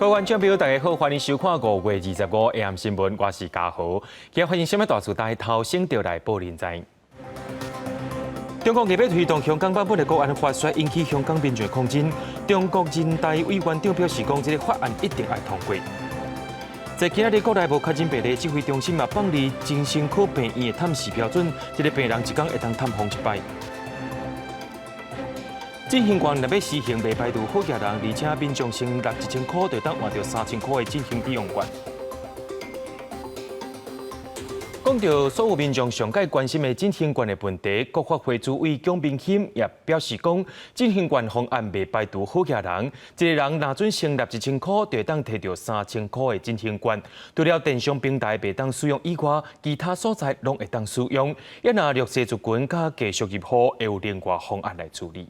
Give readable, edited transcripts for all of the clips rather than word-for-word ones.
各位觀眾朋友，大家好，歡迎收看5月25 AM 新聞，我是嘉豪。今日發生啥物大事？帶頭先著來報您知。中國擬欲推動香港版本的國安法，煞引起香港民眾抗爭。中國人大委員長表示講，這个法案一定愛通過。在今仔日國內無確診病例指揮中心嘛放離精神科病院的探視標準，這个病人一工會當探訪一擺。振興券若欲實行袂排除好額人，而且民眾先納1000箍，就當換著3000箍的振興抵用券。講到所有民眾上蓋關心的振興券的問題，國發會主委蔣明钦也表示講，振興券方案袂排除好額人，一个人若準先納1000箍，就會當提著3000箍的振興券。除了電商平台袂當使用以外，其他所在攏會當使用。抑若弱勢族群佮低收入戶，會有另外方案來處理。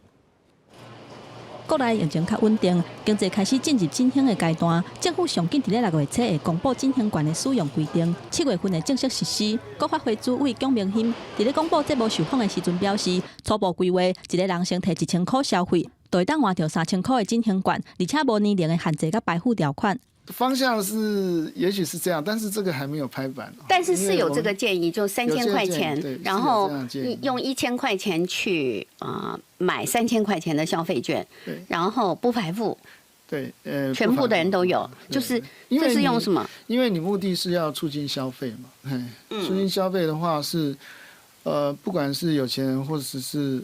國內疫情較穩定，經濟開始進入振興的階段。政府上緊佇咧6月初會公布振興券的使用規定，7月份會正式實施。國發會主委蔣明钦佇咧廣播節目受訪的時陣表示，初步規劃一个人先提1000箍消費，就會當換著3000箍的振興券，而且無年齡的限制佮排富條款。方向是，也許是這樣，但是這個還沒有拍板。但是是有這個建議，就3000塊錢，然後用1000塊錢去啊買3000塊錢的消費券，然後不排富。對，全部的人都有，就是這是用什麼？因為你目的是要促進消費嘛，促進消費的話是，不管是有錢人或者是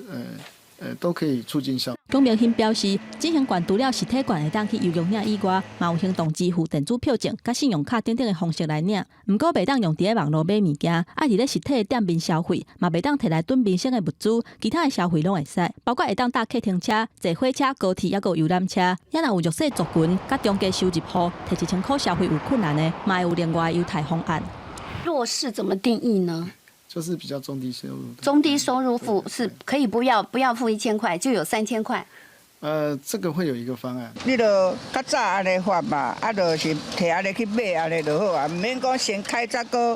都可以促進消費。蔣明钦表示，振興券除了實體券會當去郵局領以外，嘛有行動支付、電子票證、佮信用卡等等的方式來領。毋過袂當用佇咧網路買物件，愛佇咧實體的店面消費，嘛袂當提來囤民生的物資，其他的消費攏會使，包括會當搭計程車、坐火車、高鐵，抑閣有遊覽車。抑若有弱勢族群佮中低收入戶，提1000箍消費有困難的，嘛會有另外優待方案。弱勢怎麼定義呢？就是比較中低收入。中低收入戶是可以不要付1000塊，就有3000塊。這個會有一個方案。你就較早按呢發嘛，啊，就是提按呢去買按呢就好啊，毋免講先開再閣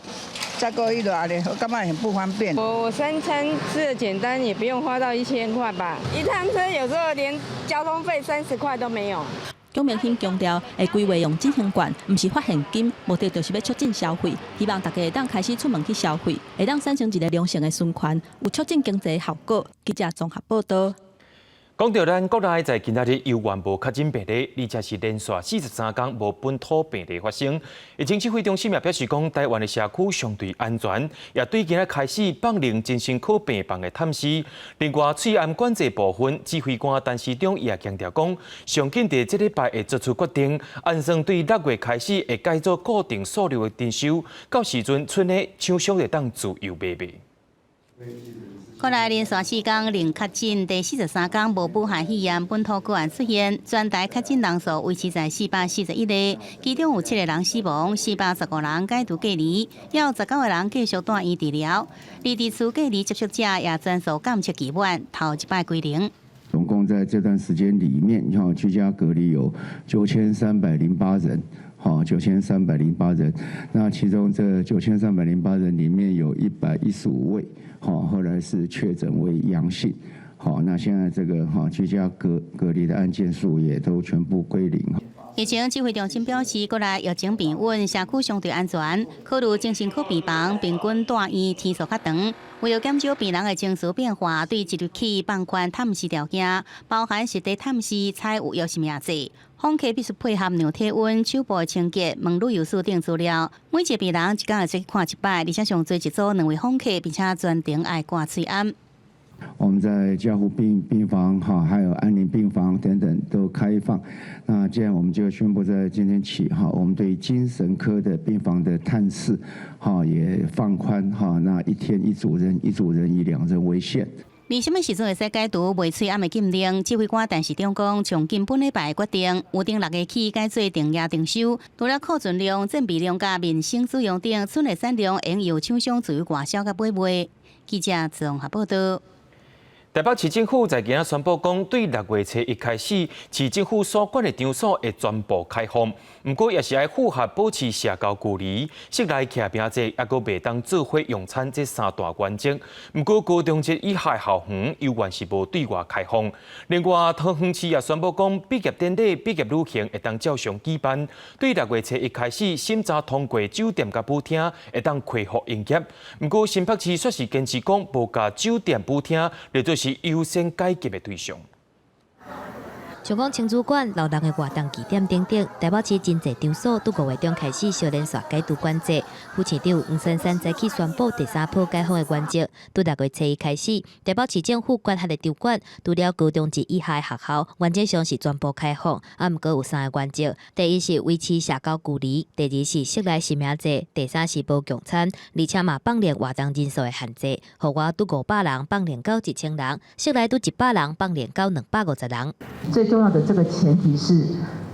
彼落按呢，我感覺很不方便。我三餐吃的簡單，也不用花到1000塊吧。一趟車有時候連交通費30塊都沒有。蔣明钦強調，會規劃用振興券，毋是發現金，目的就是欲促進消費，希望大家會當開始出門去消費，會當產生一个良性的循環，有促進經濟的效果。記者綜合報道。講到咱國內在今仔日猶原無確診病例，而且是連續43天無本土病例發生。疫情指揮中心也表示講，台灣的社區相對安全，也對今仔開始放寬精神科病房的探視。另外，喙罨管制部分，指揮官陳時中也強調講，上緊佇這禮拜會做出決定，按算對6月開始會改做固定數量的徵收，到時陣村的廠商會當自由買賣。國內連續4天零確診，第43天無武漢肺炎本土個案出現，全台確診人數維持在441個，其中有7個人死亡，415人解除隔離，猶有19個人繼續住院治療。而佇厝隔離接觸者也全數監測期滿，頭一擺歸零。總共在這段時間裡面，居家隔離有9308人。好，九千三百零八人，那其中這9308人裡面有115位，好，後來是確診為陽性，好，那現在這個居家隔離的案件數也都全部歸零。疫情指揮中心表示，國內疫情平穩，社區相對安全，考慮精神科病房平均住院天數較長。為了減少病人的情緒變化，對即日起放寬探視條件，包含實地探視、採有藥實名制。訪客必須配合量體溫、手部清潔、問旅遊史等資料。每一個病人一工會使看一擺，而且上濟一組兩位訪客，並且全程愛掛喙罨。我們在加護病房哈，還有安寧病房等等都開放。那這樣我們就宣布在今天起哈，我們對精神科的病房的探視哈也放寬哈，那一天一組人，一組人以兩人為限。而啥物時陣會使解除賣喙罨的禁令？指揮官陳時中講，上緊本禮拜決定，有定6月起改做定額徵收。除了庫存量、戰備量佮民生使用等，賰的產量應由廠商自由外銷佮買賣。記者綜合報道。台北市政府在今仔宣布講，對6月初一開始，市政府所管的場所會全部開放。毋過，也是愛符合保持社交距離、室內徛並坐，抑閣袂當做伙用餐這三大原則。毋過，高中職以下校園猶原是無對外開放。另外，桃園市也宣布講，畢業典禮、畢業旅行會當照常舉辦。對6月初一開始，審查通過酒店佮舞廳會當恢復營業。毋過，新北市卻是堅持講，無共酒店、舞廳列做是優先解禁的對象。像講青主館、老人的活動地點等等，台北市真濟場所對5月中開始小連續解除管制。副市長黃珊珊早起宣布第三波解封的原則，對6月初一開始，台北市政府管轄的場館，除了高中職以下的學校，原則上是全部開放。啊，毋過有三个原則：第一是維持社交距離；第二是室內實名制；第三是無共餐，而且嘛放寬活動人數的限制，戶外拄500人放寬到1000人，室內拄100人放寬到250人。最重要的這個前提是，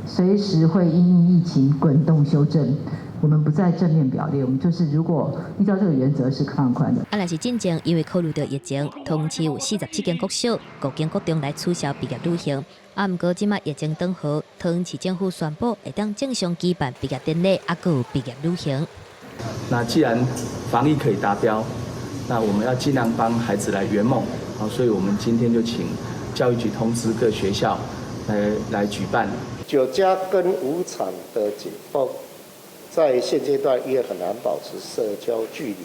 隨時會因應疫情滾動修正。我們不在正面表列，我們就是如果依照這個原則是放寬的。啊，若是進前因為考慮到疫情，桃園市有47間國小、5間國中來取消畢業旅行。啊，毋過這擺疫情轉好，桃園市政府宣布會當正常舉辦畢業典禮，啊，閣有畢業旅行。那既然防疫可以達標，那我們要盡量幫孩子來圓夢，好，所以我們今天就請教育局通知各學校來舉辦。酒家跟舞場的解封，在現階段因為很難保持社交距離，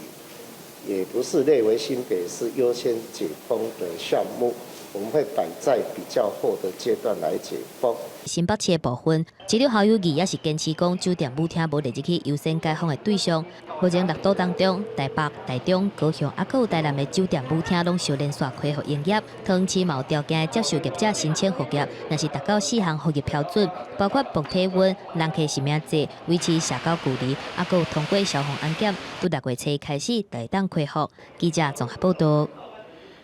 也不是列為新北市優先解封的項目，我們會擺在比較後的階段來解封。新北市的部分，市長侯友宜也是堅持講，酒店、舞廳無列入去優先解封的對象。目前六都當中，台北、台中、高雄，抑閣有台南的酒店、舞廳攏小連續恢復營業。桃園市嘛有條件接受業者申請復業，若是達到四項復業標準，包括磅體溫、人客實名制、維持社交距離，抑閣有通過消防安檢，對6月初一開始就會當恢復。記者綜合報道。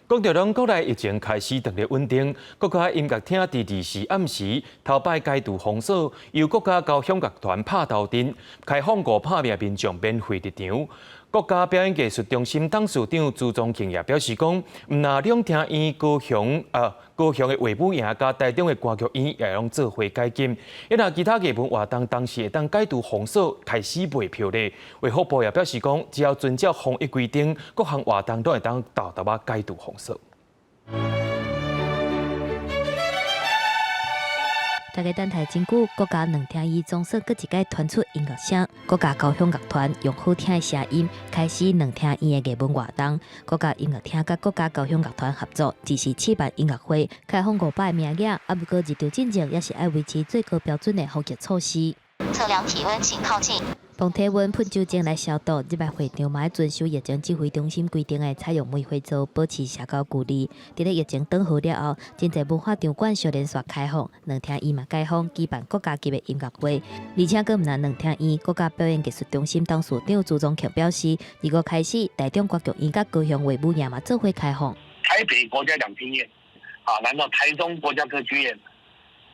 講到咱國內疫情開始轉咧穩定，國家音樂廳佇24暗時頭擺解除封鎖，由國家交響樂團拍頭陣，開放500名民眾免費入場。國家表演藝術中心董事長朱宗慶也表示講，毋但兩廳院高雄的衛武營佮台中的歌劇院也攏做伙解禁，抑若其他藝文活動當時會當解除封鎖，開始賣票咧。衛福部也表示講，只要遵照防疫規定，各項活動都會當沓沓仔解除封鎖。大家等待真久，國家兩廳院總算閣一擺傳出音樂聲。國家交響樂團用好聽的聲音，開始兩廳院的藝文活動。國家音樂廳佮國家交響樂團合作，只是試辦音樂會，開放500個名額，啊，毋過入場進前也是愛維持最高標準的防疫措施。測量體溫，請靠近。磅體溫、噴酒精來消毒。入來會場嘛愛遵守疫情指揮中心規定的採用玫瑰座，保持社交距離。佇咧疫情轉好了後，真濟文化場館小連續開放，兩廳院嘛解封，舉辦國家級的音樂會。而且閣毋但兩廳院，國家表演藝術中心董事長朱宗慶表示，2月開始，台中歌劇院佮高雄衛武營嘛做伙開放。台北國家兩廳院，啊，然後台中國家歌劇院，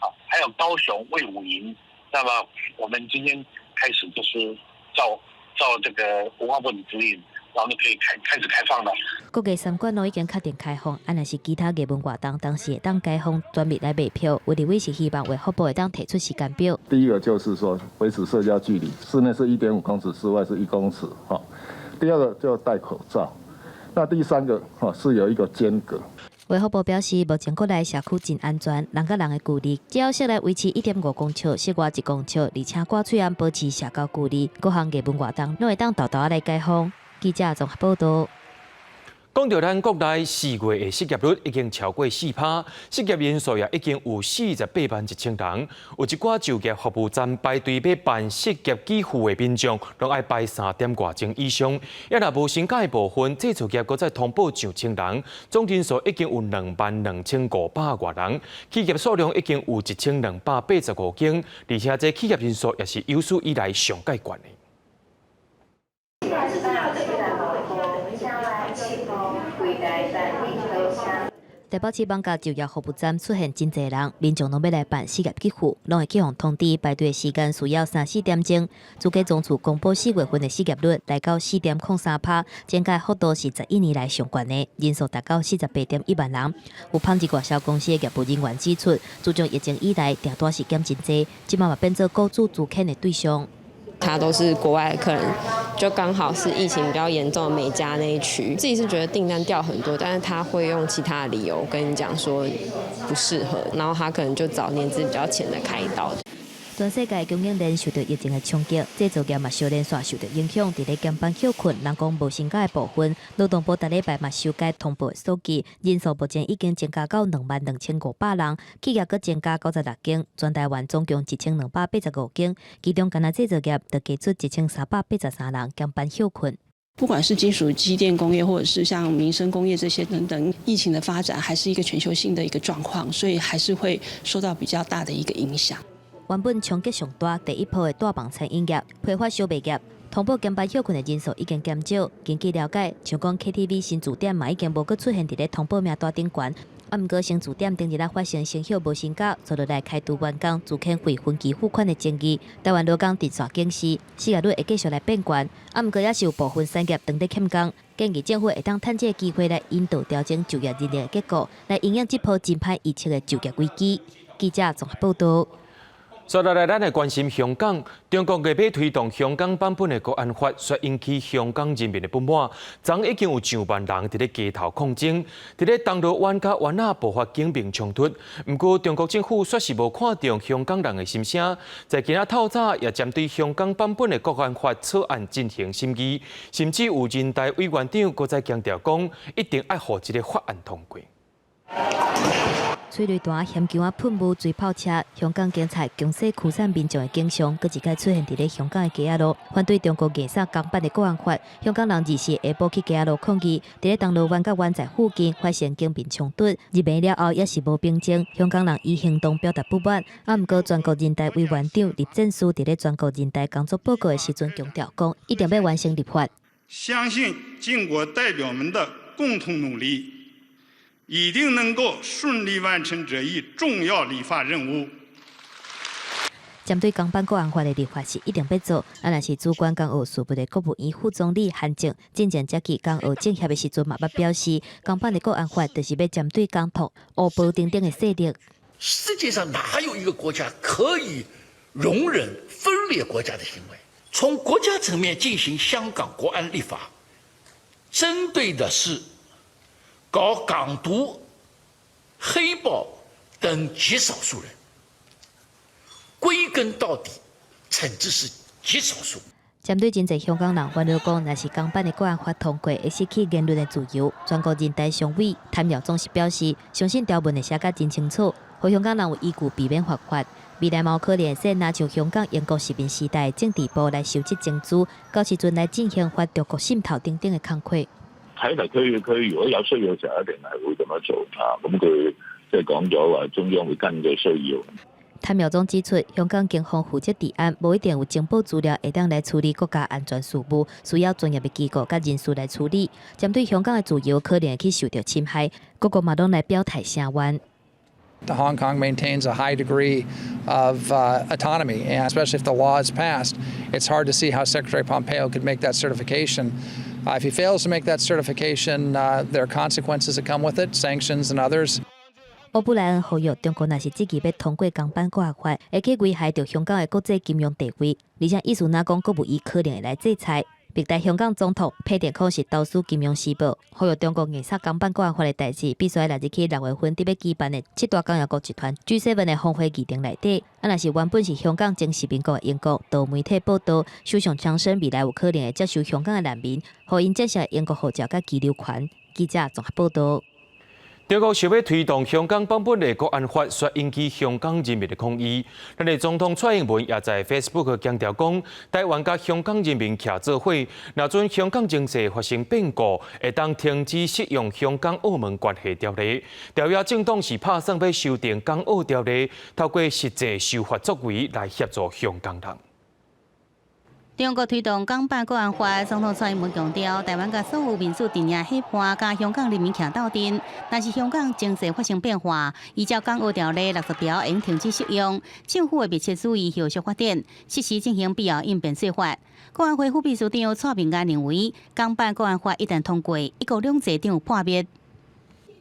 啊，還有高雄衛武營。那麼我們今天開始就是照這個文化部的指引，然後就可以開始開放了。國藝三館攏已經確定開放，啊，若是其他藝文活動當時會當解封，專門來賣票。有立委是希望衛福部會當提出時間表。第一個就是說維持社交距離，室內是1.5公尺，室外是1公尺，哈。第二個就戴口罩，那第三個哈是有一個間隔。衛福部表示，目前國內社區真安全，人佮人的距離只要室內維持1.5公尺，室外1公尺，而且掛喙罨保持社交距離，各項藝文活動攏會當沓沓仔來解封。記者綜合報道。講到咱國內4月的失業率已經超過4%，失業人數也已經有48萬1千人。有一寡就業服務站排隊欲辦失業給付的民眾，攏愛排3點外鐘以上。抑若無薪假的部分，製造業閣再通報上千人，總人數已經有22,500外人。企業數量已經有1285間，而且這企業人數也是有史以來上蓋懸的。台北市艋舺就業服務站出現真濟人，民眾攏欲來辦失業給付，攏會去予通知排隊時間需要三四點鐘。主計總處公布4月份的失業率來到4.03趴，增加幅度是11年來上懸的，人數達到48.1萬人。有紡織外銷公司的業務人員指出，自從疫情以來，訂單是減真濟，這馬嘛變做雇主資遣的對象。他都是國外的客人，就剛好是疫情比較嚴重的美加那一區。自己是覺得訂單掉很多，但是他會用其他的理由跟你講說不適合，然後他可能就找年資比較淺的開刀。全世界供應鏈受到疫情的衝擊，製造業嘛相連紲受到影響。佇咧減班歇睏，人講無薪假的部分，勞動部逐禮拜嘛修改通報數據，人數目前已經增加到22,500人，企業閣增加96間，全台灣總共1285間，其中干焦製造業就加出1383人減班歇睏。不管是金屬、機電工業，或者是像民生工業這些等等，疫情的發展還是一個全球性的一個狀況，所以還是會受到比較大的一個影響。原本衝擊上大，第一波的大棚餐飲業、批發小賣業，通報減班歇睏的人數已經減少。根據了解，像講 KTV 新字典嘛已經無閣出現佇咧通報名單頂懸。啊，毋過新字典頂日仔發生先歇無薪假，紲落來開除員工、資遣費分期付款的爭議。台灣勞工持續警示，失業率會繼續來變懸。啊，毋過也是有部分產業當咧欠工，建議政府會當趁這個機會來引導調整就業人力的結構，來因應這波真歹預測的就業危機。記者綜合報導。接落來，咱來關心香港。中國計欲推動香港版本的國安法，煞引起香港人民的不滿。昨昏已經有上萬人佇咧街頭抗爭，佇咧銅鑼灣佮灣仔爆發警民衝突。毋過，中國政府煞是無看重香港人的心聲，在今仔透早也針對香港版本的國安法草案進行審議，甚至有人大委員長閣再強調講，一定愛予這个法案通過。催淚彈、險球仔噴霧、水炮車，香港警察強勢驅散民眾的景象，閣一擺出現佇咧香港的街仔路。反對中國硬塞港版的國安法，香港人二四下晡去街仔路抗議，佇咧銅鑼灣佮灣仔附近發生警民衝突。入暝了後也是無平靜，香港人以行動表達不滿。啊，毋過全國人大委員長栗戰書佇咧全國人大工作報告的時陣強調講，一定欲完成立法。相信經過代表們的共同努力，一定能夠順利完成這一重要立法任務。針對港版國安法的立法是一定欲做，啊，若是主管港澳事務的國務院副總理韓正，進前才去港澳政協的時陣嘛，捌表示，港版的國安法就是欲針對港獨、烏暴等等的勢力。世界上哪有一個國家可以容忍分裂國家的行為？從國家層面進行香港國安立法，針對的是搞港獨、黑暴等極少數人，歸根到底，懲治是極少數。針對真濟香港人煩惱講，若是港版的國安法通過，會失去言論的自由。全國人大常委譚耀宗是表示，相信條文會寫甲真清楚，予香港人有依據避免犯法。未來嘛有可能會若像香港英國殖民時代政治部來收集情資，到時陣來進行反中國滲透等等的工作。睇嚟佢如果有需要嘅時候，一定係會咁樣做啊！咁佢即係講咗話，中央會根據需要。譚耀宗指出，香港警方負責治安，無一定有情報資料會當來處理國家安全事務，需要專業的機構佮人士來處理。針對香港的自由可能會去受到侵害，各國嘛攏來表態聲援。 Hong Kong maintains a high degree of autonomy, and especially if the law is passed, it's hard to see how Secretary Pompeo could make that certification. If he fails to make that certification, there are consequences that come with it, sanctions and others. 歐布萊恩呼籲中國若是積極欲通過港版國安法，會去危害著香港的國際金融地位，而且意思若講閣無伊可能會來制裁。歷代香港總統批評講是投資金融時報，呼籲中國硬塞港版國安法的代誌，必須愛列入去6月份佇欲舉辦的七大工業國集團 G7 的峰會議程內底。啊，若是原本是香港前殖民國的英國，就媒體報道，首相強生未來有可能會接受香港的難民，予𪜶接受英國護照佮居留權。記者綜合報道。中國想欲推動香港版本的國安法，煞引起香港人民的抗議。咱的總統蔡英文也在 Facebook 強調講，台灣佮香港人民徛做伙，若準香港情勢發生變故，會當停止適用香港澳門關係條例。朝野政黨是拍算欲修訂港澳條例，透過實際修法作為來協助香港人。中國推動港版國安法，總統蔡英文強調，台灣佮所有民主陣營伙伴佮香港人民徛鬥陣，但是香港情勢發生變化，依照港澳條例60條應停止適用，政府會密切注意後續發展，適時進行必要應變做法。國安會副秘書長蔡明安認為，港版國安法一旦通過，一國兩制定有破滅。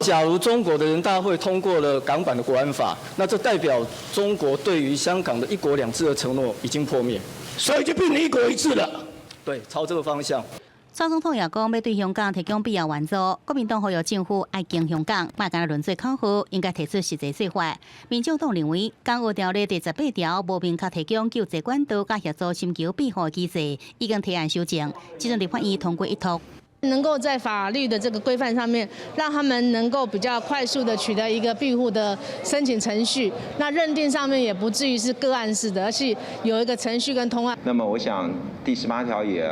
假如中國的人大會通過了港版的國安法，那這代表中國對於香港的一國兩制的承諾已經破滅。所以就變成一國一制了。對，朝這個方向。蔡總統也講，欲對香港提供必要援助。國民黨呼籲政府愛經香港，莫干焦輪做口號，應該提出實際做法。民進黨認為，港澳條例第18條無明確提供救濟管道，佮協助尋求庇護機制，已經提案修正，這陣立法院通過一讀。能夠在法律的這個規範上面，讓他們能夠比較快速的取得一個庇護的申請程序，那認定上面也不至於是個案式的，而是有一個程序跟通案。那麼我想第18條也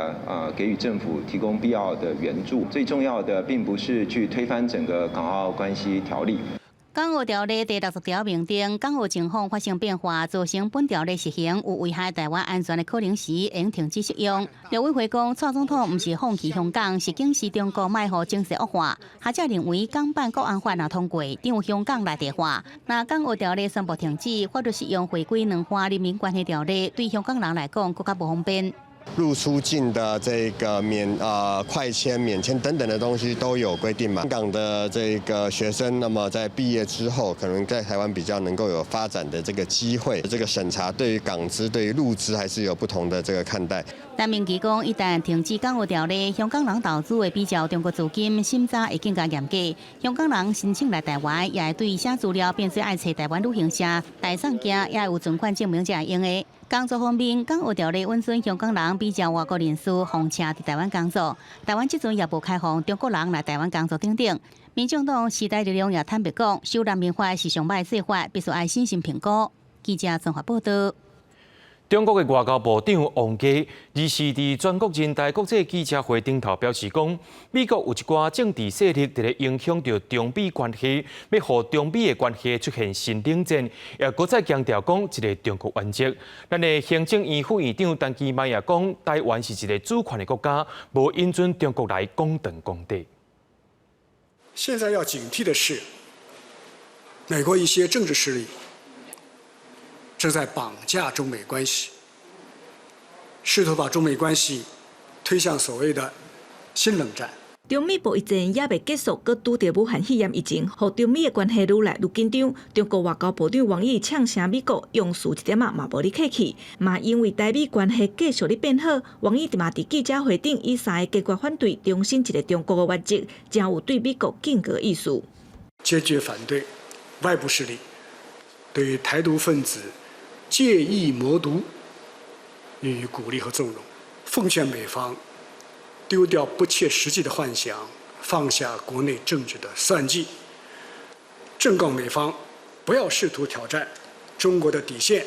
給予政府提供必要的援助，最重要的並不是去推翻整個港澳關係條例。港澳條例第60條明定，港澳情況發生變化，造成本條例實行有危害台灣安全的可能時，應停止適用。陸委會講，蔡總統毋是放棄香港，是警示中國莫予情勢惡化。學者認為，港版國安法若通過，定有香港內地化。若港澳條例宣布停止，法律適用回歸兩岸人民關係條例，對香港人來講，閣較無方便。入出境的這個免快簽、免簽等等的東西都有規定嘛。香港的這個學生，那麼在畢業之後，可能在台灣比較能夠有發展的這個機會。這個審查對於港資、對於陸資還是有不同的這個看待。陳明奇講，一旦停止港澳條例，香港人投資會比照中國資金審查會更加嚴格。香港人申請來台灣，也會對寫資料變做愛揣台灣旅行社，帶送件也有存款證明才會用的。工作方面，港澳條例允准香港人比照外國人士放車佇台灣工作。台灣這陣也無開放中國人來台灣工作等等。民進黨時代力量也坦白講，修難民法是上歹做法，必須愛審慎評估。記者綜合報道。中國的外交部長王毅，日是佇全國人大國際記者會頂頭表示講，美國有一寡政治勢力佇咧影響著中美關係，欲予中美的關係出現新冷戰，也閣再強調講一個中國原則。咱的行政院副院長陳其邁也講，台灣是一個主權的國家，無允准中國來講長講短。現在要警惕的是，美國一些政治勢力正在綁架中美關係，試圖把中美關係推向所謂的新冷戰。中美貿易戰猶未結束，閣拄著武漢肺炎疫情，予中美的關係愈來愈緊張。中國外交部長王毅嗆聲美國，用詞一點仔嘛無咧客氣，嘛因為台美關係繼續咧變好，王毅嘛佇記者會頂以三个堅決反對重申一個中國的原則，誠有對美國警告意思。堅決反對外部勢力對台獨分子借意謀獨予以鼓勵和縱容，奉勸美方丟掉不切實際的幻想，放下國內政治的算計，正告美方不要試圖挑戰中國的底線。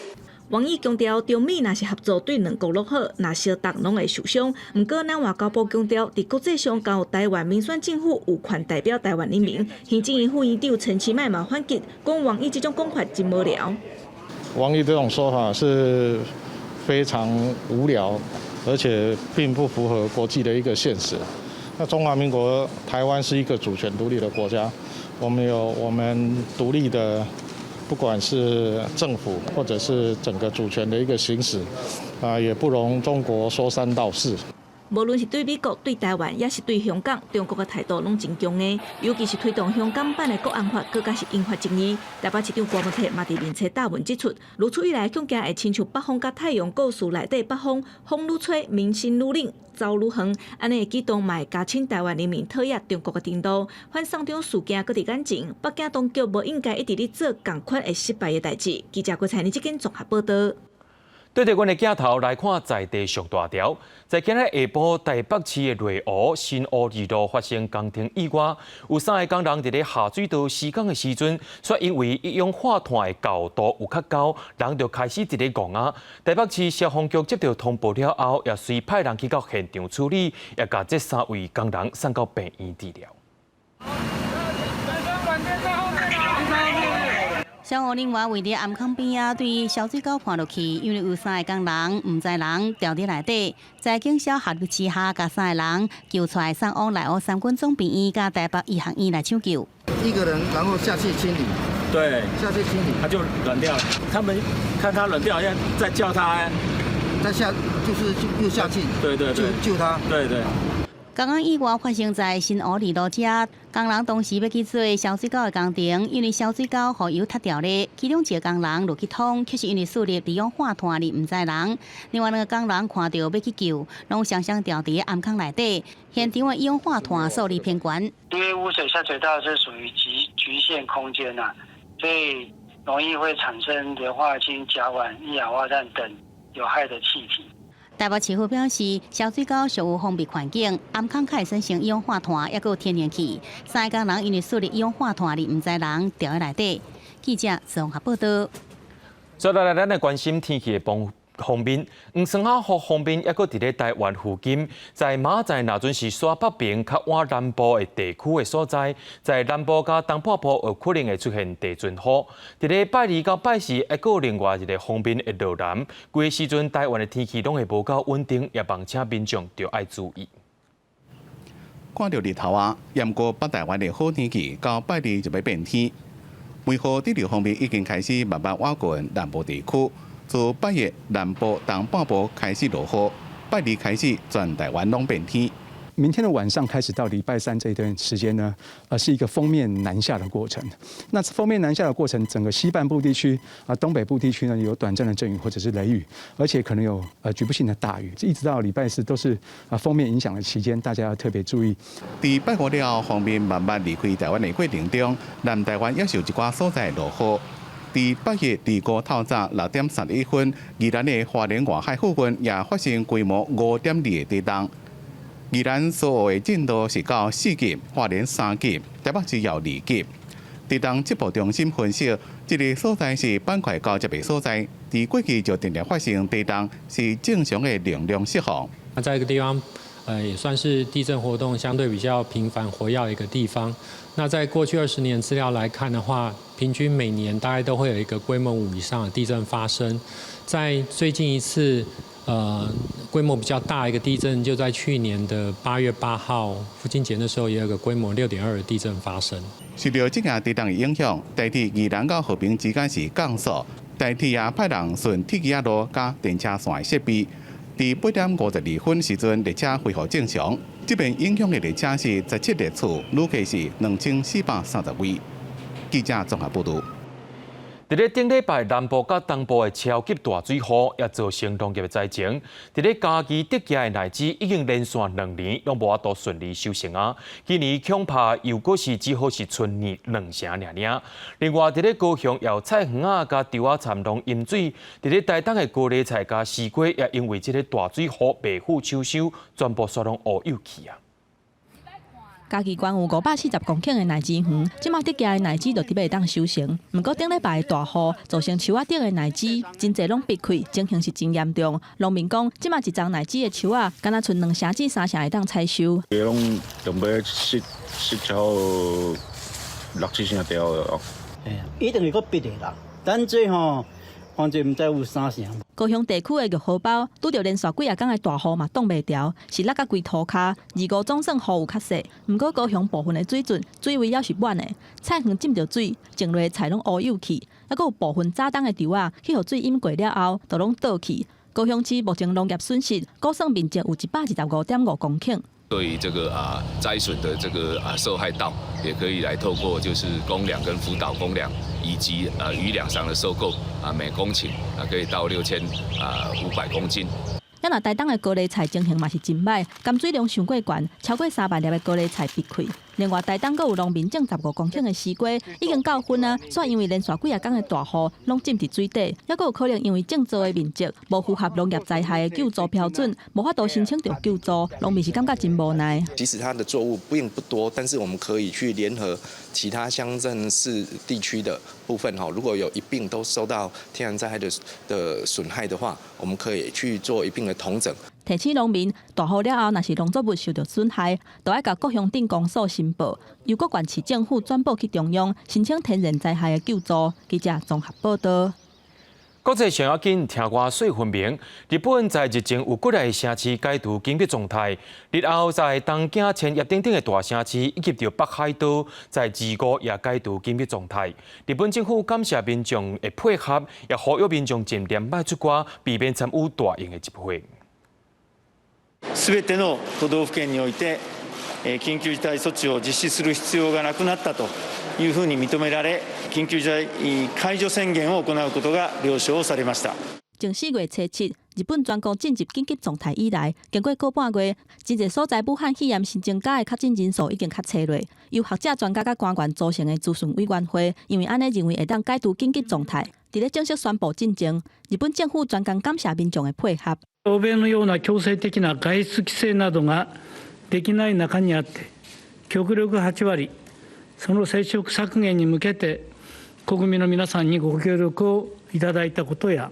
王毅強調，中美若是合作，對兩國攏好；若相鬥，攏會受傷。毋過，咱外交部強調，佇國際上，交予台灣民選政府有權代表台灣人民。行政院副院長陳其邁嘛反擊，講王毅這種講法真無聊。王毅這種說法是非常無聊，而且並不符合國際的一個現實。那中華民國台灣是一個主權獨立的國家，我們有我們獨立的，不管是政府或者是整個主權的一個行使，啊，也不容中國說三道四。無論是對美國、對台灣，抑是對香港，中國的態度攏真強硬。尤其是推動香港版的國安法，閣較是引發爭議。台北市長柯文哲嘛佇面冊貼文指出，如此一來，恐驚會親像北風佮太陽故事內底北風，風愈吹，民心愈冷，走愈遠。按呢舉動嘛會加深台灣人民討厭中國的程度。反送中事件閣佇眼前，北京當局無應該一直咧做仝款會失敗的代誌。記者郭彩妮這間綜合報道。對著阮的鏡頭來看，在地上大條，在今日下晡台北市的內湖新湖二路發生工程意外，有三个工人佇咧下水道施工的時陣，卻因為一氧化碳的厚度有較高，人就開始佇咧戇仔。台北市消防局接到通報了後，也隨派人去到現場處理，也共這三位工人送到病院治療。消防人員圍佇頷孔邊仔，對潲水溝看落去，因為有三个工人毋知人牢佇內底，在警消合力之下，共三个人救出來，送往內湖三軍總病院佮台北醫學院來搶救。一個人，然後下去清理。對，下去清理，他就軟掉了。他們看他軟掉，好像在叫他，再下就是又下去，對對對，救救他，對對。工安意外發生在新湖二路遮，工人當時欲去做潲水溝的工程，因為潲水溝予油塌掉咧，其中一個工人落去通，卻是因為矽入二氧化碳而毋知人。另外兩个工人看著欲去救，攏雙雙牢佇頷孔內底，現場的二氧化碳數字偏懸。因為污水下水道是屬於局限空間呐，所以容易會產生硫化氫、甲烷、一氧化碳等有害的氣體。台北市府表示，潲水溝屬有封閉環境，頷孔較會產生二氧化碳，抑閣有天然氣。三个工人因為矽入二氧化碳而毋知人牢佇內底。記者綜合報道。接落來，咱來關心天氣的方面，黃霜仔雨方面，抑閣佇咧台灣附近，在明仔載若陣是徙北爿較倚南部的地區的所在，在南部佮東半部有可能會出現地震雨。佇咧拜二到拜四，抑閣有另外一个鋒面會落南，規个時陣台灣的天氣攏會無夠穩定，也望請民眾著愛注意。看著日頭啊，毋過北台灣的好天氣，到拜二就欲變天。梅雨對流鋒面已經開始慢慢倚近南部地區。自拜一南部東半部開始落雨，拜二開始全台灣攏變天。明天的晚上開始到禮拜三這一段時間呢，是一個鋒面南下的過程。那鋒面南下的過程，整個西半部地區啊、東北部地區呢，有短暫的陣雨或者是雷雨，而且可能有局部性的大雨。一直到禮拜四都是啊鋒面影響的期間，大家要特別注意。佇拜五了後，鋒面慢慢離開台灣的過程中，南台灣也是有一寡所在落雨。佇拜一二五透早6點31分，宜蘭的花蓮外海附近也發生規模5.2的地動。宜蘭蘇澳的震度是到4級，花蓮3級，台北市有2級。地動測報中心分析，這个所在是板塊交接的所在，佇過去就定定發生地動，是正常的能量釋放。那在一個地方，也算是地震活動相對比較頻繁活躍一個地方。那在過去20年資料來看的話，平均每年大概都會有一個規模5以上的地震發生。在最近一次，規模比較大一個地震，就在去年的8月8號父親節的時候，也有個規模6.2的地震發生。受著這個地動的影響，台鐵宜蘭到和平之間是降速，台鐵也派人巡鐵枝仔路佮電車線的設備。佇8點52分時陣，列車恢復正常。這邊影響的列車是17列次，旅客是2430位。記者綜合報導。佇咧頂禮拜南部佮東部的超級大水雨，也造成農業的災情。佇咧嘉義竹崎的迺子已經連續2年攏無法度順利收成啊！今年恐怕又閣是只好是春年兩成爾爾。另外，佇咧高雄有菜園仔佮稻仔田攏淹水。佇咧台東的高麗菜佮絲瓜也因為這个大水雨未赴秋收，全部煞攏烏有去啊！嘉義縣有540公頃的迺子園，這馬竹崎的迺子就得欲會當收成。毋過頂禮拜的大雨，造成樹仔頂的迺子真濟攏癟開，情形是真嚴重。農民講，這馬一叢迺子的樹仔，敢若賰2成至3成會當採收。伊攏準備失超六七成掉了。一定會閣癟的啦。咱這吼，反正毋知有三成。高雄地區的玉荷包拄著連續幾仔工的大雨嘛擋袂牢，是落甲規塗跤。二五總算雨有較細，毋過高雄部分的水圳水位猶是滿的，菜園浸著水，種落的菜攏烏有去，猶閣有部分早冬的稻仔去予水淹過了後，都攏倒去。高雄市目前農業損失估算面積有125.5公頃。對於這個災損的這個受害稻，也可以來透過就是公糧跟輔導公糧，以及餘糧上的收購每公頃可以到6500公斤。啊若台東的高麗菜情形嘛是真䆀，含水量傷過懸，超過3萬粒的高麗菜癟開。另外，台東閣有農民種15公頃的絲瓜，已經夠薰啊，煞因為連續幾仔工的大雨，攏浸佇水底，猶閣有可能因為種植的面積無符合農業災害的救助標準，無法度申請著救助，農民是感覺真無奈。即使它的作物並不多，但是我們可以去聯合其他鄉鎮市地區的部分哈，如果有一併都受到天然災害的損害的話，我們可以去做一併的統整。提醒農民大雨了後，若是農作物受著損害，就愛共各鄉鎮公所申報，由各縣市政府轉報去中央，申請天然災害的救助。記者綜合報道。國際上要緊，聽外細分明。日本在日前有幾个城市解除緊急狀態，日後在東京、千葉等等的大城市，以及著北海道，在2、5也解除緊急狀態。日本政府感謝民眾的配合，也呼籲民眾盡量莫出外，避免參與大型的集會。すべての都道府県において、緊急事態措置を実施する必要がなくなったというふうに認められ、緊急事態解除宣言を行うことが了承されました。從4月初7，日本全國進入緊急狀態以來，經過個半月，真濟所在武漢肺炎新增加的確診人數已經較齊落。由學者專家佮官員組成的諮詢委員會，因為按呢認為會當解除緊急狀態。佇咧正式宣布進前，日本政府專工感謝民眾的配合。欧米のような強制的な外出規制などができない中にあって、極力8割、その接触削減に向けて国民の皆さんにご協力をいただいたことや、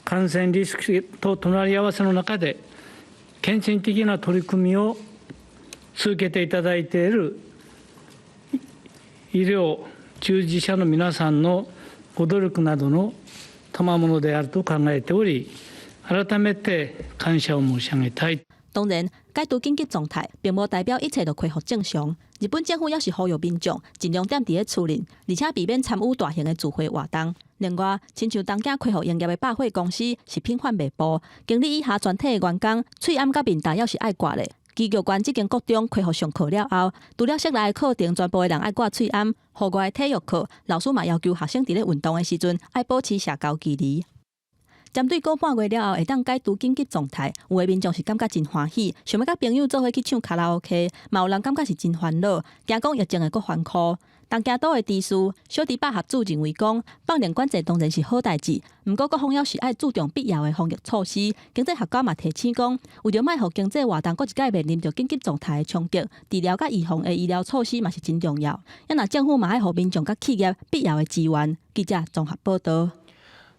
感染リスクと隣り合わせの中で、献身的な取り組みを続けていただいている医療従事者の皆さんのご努力などの賜物であると考えており、改めて感謝を申し上げたい。當然，解除緊急狀態並無代表一切都恢復正常。日本政府猶是呼籲民眾盡量踮佇咧厝內，而且避免參與大型的聚會活動。另外，親像東京恢復營業的百貨公司、食品販賣部，經理以下全體的員工，喙罨佮面罩猶是愛掛咧。崎玉縣這間國中恢復上課了後，除了室內課程全部的人愛掛喙罨，戶外體育課老師嘛要求學生佇咧運動的時陣愛保持社交距離。針對個半月了後會當解除緊急狀態，有的民眾是感覺真歡喜，想欲佮朋友做伙去唱卡拉 OK，嘛有人感覺是真煩惱，驚講疫情會閣翻箍。東京都的知事小池百合子認為講，放寬管制當然是好代誌，毋過各方猶是愛注重必要的防疫措施。經濟學家嘛提醒講，為著莫予經濟活動閣一擺面臨著緊急狀態的衝擊，治療佮預防的醫療措施嘛是真重要。啊若政府嘛愛予民眾佮企業必要的資源。記者綜合報道。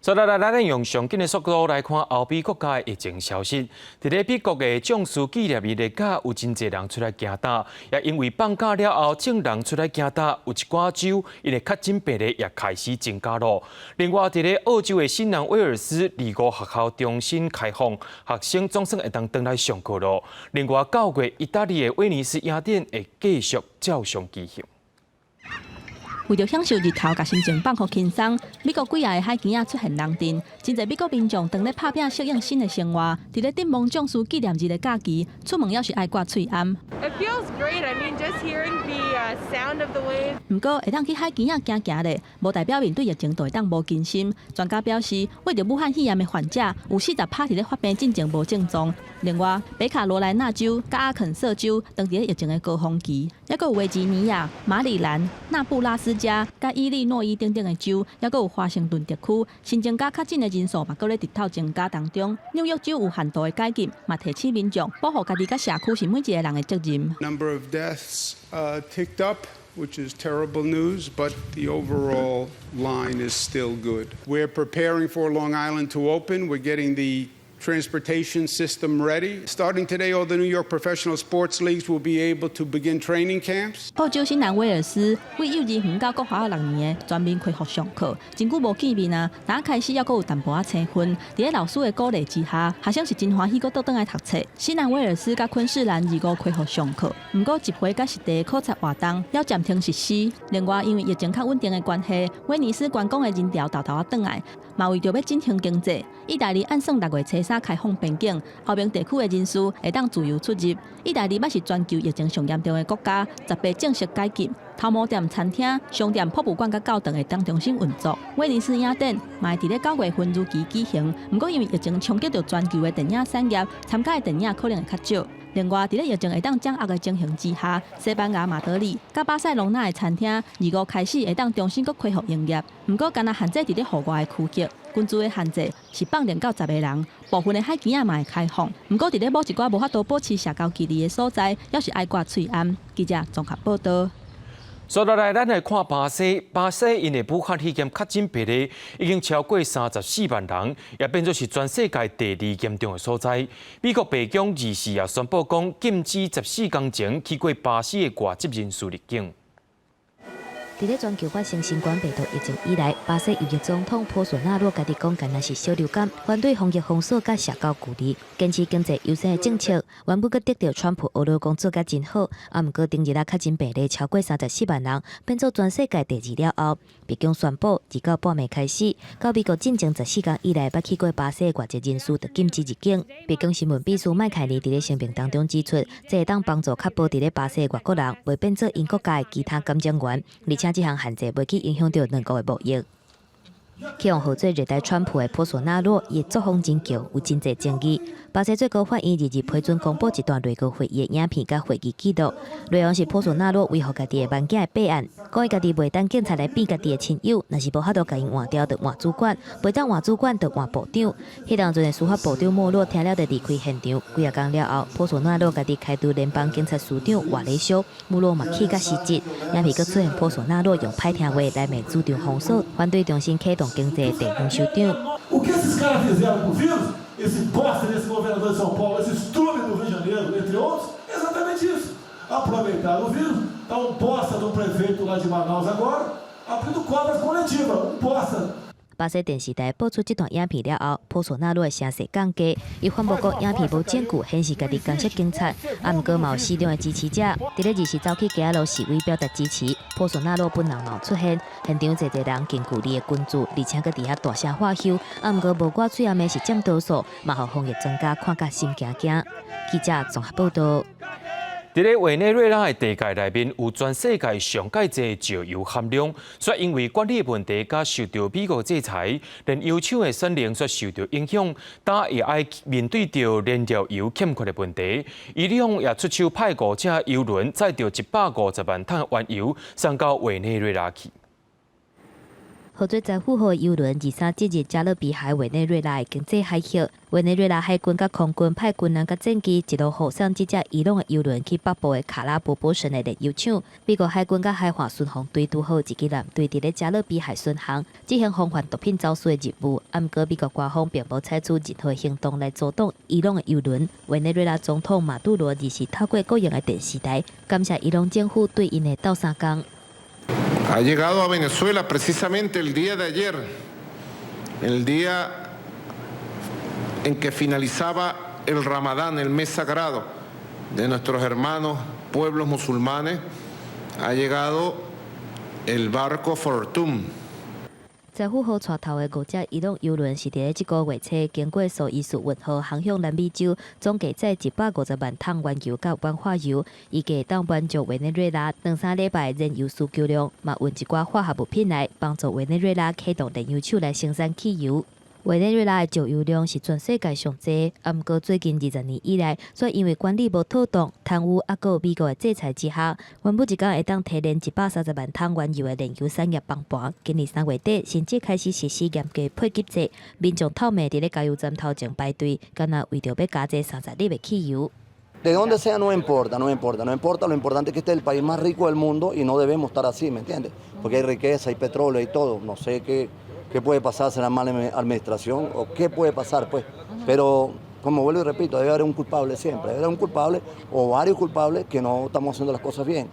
所以來，咱用上緊的速度來看歐美國家的疫情消息。佇咧美國的將士紀念日的假，有真濟人出來行踏，也因為放假了後，眾人出來行踏，有一寡州𪜶的確診病例也開始增加囉。另外，佇咧澳洲的新南威爾斯25學校重新開放，學生總算會當轉來上課囉。另外，9月意大利的威尼斯影展會繼續照常舉行。為著享受日頭佮心情放予輕鬆，美國幾仔个海墘仔出現人陣，真濟美國民眾當咧拍拚適應新的生活。佇咧陣亡將士紀念日的假期，出門猶是愛掛喙罨。 It feels great. I mean, just hearing the sound of the waves. 毋過，會當去海墘仔行行咧，無代表面對疫情就會當無謹慎。專家表示，為著武漢肺炎的患者，有40%佇咧發病進前無症狀。另外，北卡羅來納州佮阿肯色州當佇咧疫情的高峰期，猶閣有維吉尼亞、馬里蘭、納布拉斯加、佮伊利諾伊等等的州，猶閣有華盛頓特區，新增加確診的人數嘛，閣咧直透增加當中。紐約州有限度的解禁，嘛提醒民眾保護家己佮社區是每一個人的責任。 Number of deaths ticked up, which is terrible news, but the overall line is still good. We're preparing for Long Island to open. We're getting the transportation system ready. Starting today, all the New York professional sports leagues will be able to begin training camps. 澳洲新南威爾斯為幼兒園到國小6年的全面恢復上課，真久無見面啊！今開始猶閣有淡薄仔青昏，佇咧老師的鼓勵之下，學生是真歡喜，閣倒轉來讀冊。新南威爾斯佮昆士蘭25恢復上課，毋過集會佮實地考察活動猶暫停實施。另外，因為疫情較穩定的關係，威尼斯觀光的人潮沓沓仔轉來，嘛為著欲振興經濟，意大利按算6月初3開放邊境，歐盟地區的人士會當自由出入。意大利捌是全球疫情上嚴重的國家，18正式解禁，頭毛店、餐廳、商店、博物館佮教堂會當重新運作。威尼斯影展嘛會佇咧9月份如期舉行，毋過因為疫情衝擊著全球的電影產業，參加的電影可能會較少。另外，佇咧疫情會當掌握的情形之下，西班牙馬德里佮巴塞隆納的餐廳，25開始會當重新閣恢復營業。毋過，干焦限制佇咧戶外的區域，群聚的限制是放寬到10個人，部分的海墘仔嘛會開放。毋過，佇咧某一寡無法度保持社交距離的所在，猶是愛掛喙罨。記者綜合報道。接落來，咱來看巴西。巴西𪜶的武漢肺炎確診病例已經超過34萬人，也變做是全世界第二嚴重的所在。美國白宮24也宣布講，禁止14天前去過巴西的外籍人士入境。佇咧全球發生新冠病毒疫情以來，巴西右翼總統波索納洛家己講，敢若是小流感，反對防疫封鎖佮社交距離，堅持經濟優先的政策。原本閣得著川普呵咾講做甲真好，啊，毋過頂日仔確診病例超過34萬人，變做全世界第二了後，白宮宣布，自到半暝開始，到美國進前14天以來捌去過巴西的外籍人士，著禁止入境。白宮新聞秘書麥凱尼佇咧聲明當中指出，這會當幫助確保佇咧巴西的外國人袂變做𪜶國家的其他感染源，而且這項限制袂去影響著兩國的貿易。去予號做熱帶川普的波索納洛，伊的作風真強，有真濟爭議。巴西最高法院2日批准公布一段內閣會議的影片佮會議記錄，內容是波索納洛維護家己的萬囝的弊案，講伊家己袂等警察來變家己的親友，若是無法度共𪜶換掉，就換主管；袂當換主管，就換部長。彼當陣的司法部長莫洛聽了就離開現場。幾仔工了後，波索納洛家己開除聯邦警察司長瓦雷修，莫洛嘛氣甲辭職。影片閣出現波索納洛用歹聽話來罵主張封鎖，反對重新啟動經濟的地方首長。 O que esses caras fizeram com o vírus, esse bosta desse governador de São Paulo, esse estrume do Rio de Janeiro, entre outros, é exatamente isso. Aproveitaram o vírus, tá um bosta de um prefeito lá de Manaus agora, abrindo covas coletiva, um bosta. 巴西電視台播出這段影片了後，波索納洛的聲勢降低，伊反駁講影片無證據顯示家己干涉警察，啊，毋過嘛有市長的支持者，佇咧20走去街仔路示威表達支持。波索納洛本人嘛有出現，現場濟濟人近距離的關注，而且閣佇遐大聲喝囂，啊，毋過無掛喙罨的是佔多數，嘛予防疫專家看甲心驚驚。記者綜合報道。佇咧委內瑞拉的地界內面有全世界上蓋濟石油含量，卻因為管理問題佮受著美國制裁，煉油廠的產能卻受著影響，今也愛面對著燃料油欠缺的問題。伊朗也出手派五隻油輪載著150萬桶原油送到委內瑞拉去。號做財富號油輪23進入加勒比海委內瑞拉的經濟海域，委內瑞拉海軍佮空軍派軍人佮戰機一路護送這隻伊朗的油輪去北部的卡拉波波省的煉油廠。美國海軍佮海岸巡防隊拄好一支艦隊佇咧加勒比海巡航，執行防範毒品走私的任務。啊，毋過美國官方並無採取任何行動來阻擋伊朗的油輪。委內瑞拉總統馬杜羅24透過國營的電視台感謝伊朗政府對𪜶的鬥相共。 Ha llegado a Venezuela precisamente el día de ayer, el día en que finalizaba el Ramadán, el mes sagrado de nuestros hermanos pueblos musulmanes, ha llegado el barco Fortune. 財富號帶頭的五隻伊朗油輪是佇咧這個月初經過蘇伊士運河航向南美洲，總計載150萬桶原油佮烷化油，預計當滿足委內瑞拉兩三禮拜燃油需求量，嘛運一寡化學物品來幫助委內瑞拉啟動煉油廠來生產汽油。委內瑞拉的石油量是全世界上濟，啊，毋過最近20年以來，卻因為管理無妥當、貪污，啊，閣有美國的制裁之下，原本一工會當提煉130萬桶原油的煉油產業崩盤。今年3月底，甚至開始實施嚴格配給制，民眾透暝佇咧加油站頭前排隊，干焦為著欲加這30日的汽油。 De dónde sea no importa, no importa, no importa. Lo importante es que este es el país más rico del mundo y no debemos estar así, ¿me entiendes? Porque hay riqueza, hay petróleo, hay todo. No sé qué puede pasar, será mala administración o qué puede pasar, pues. Pero, como vuelvo y repito, debe haber un culpable siempre, debe haber un culpable o varios culpables que no estamos haciendo las cosas bien.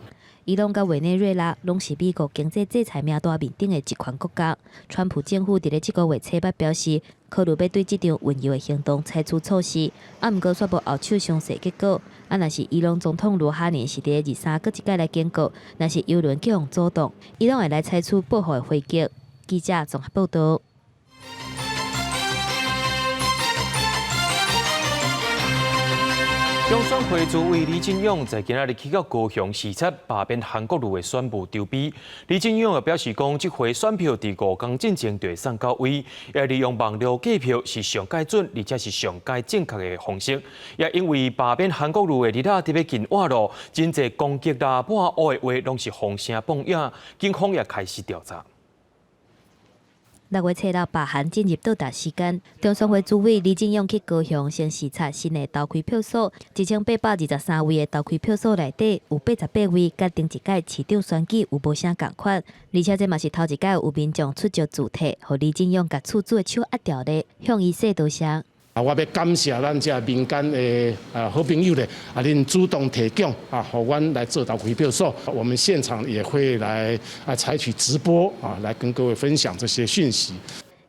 伊朗佮委內瑞拉攏是美國經濟制裁名單面頂的一群國家。川普政府佇咧這個月初八表示，考慮欲對這場運油的行動採取措施，啊，毋過煞無後手詳細結果。啊，若是伊朗總統魯哈尼是佇咧23閣一擺來警告，若是油輪去予阻擋，伊朗會來採取報復的回擊。記者綜合報道。中選會主委李進勇在今仔日去到高雄視察罷免韓國瑜的選務籌備。李進勇也表示講，這回選票佇5工進前就會送到位，也利用網路計票是上蓋準，而且是上蓋正確的方式。也因為罷免韓國瑜的日仔特別近倚咯，真濟攻擊啦、抹烏的話，攏是風聲放影，警方也開始調查。6月初六罷韓進入到達時間，中選會主委李進勇去高雄先視察新的投開票所，1823位的投開票所內底有88位，佮頂一屆市長選舉有無啥仝款，而且這嘛是頭一擺有民眾出石字體，予李進勇共厝主的手壓牢咧，向伊說多謝。啊，我欲感謝咱遮民間的好朋友咧，啊，恁主動提供啊，予阮來做投開票所，我們現場也會來採取直播啊，來跟各位分享這些訊息。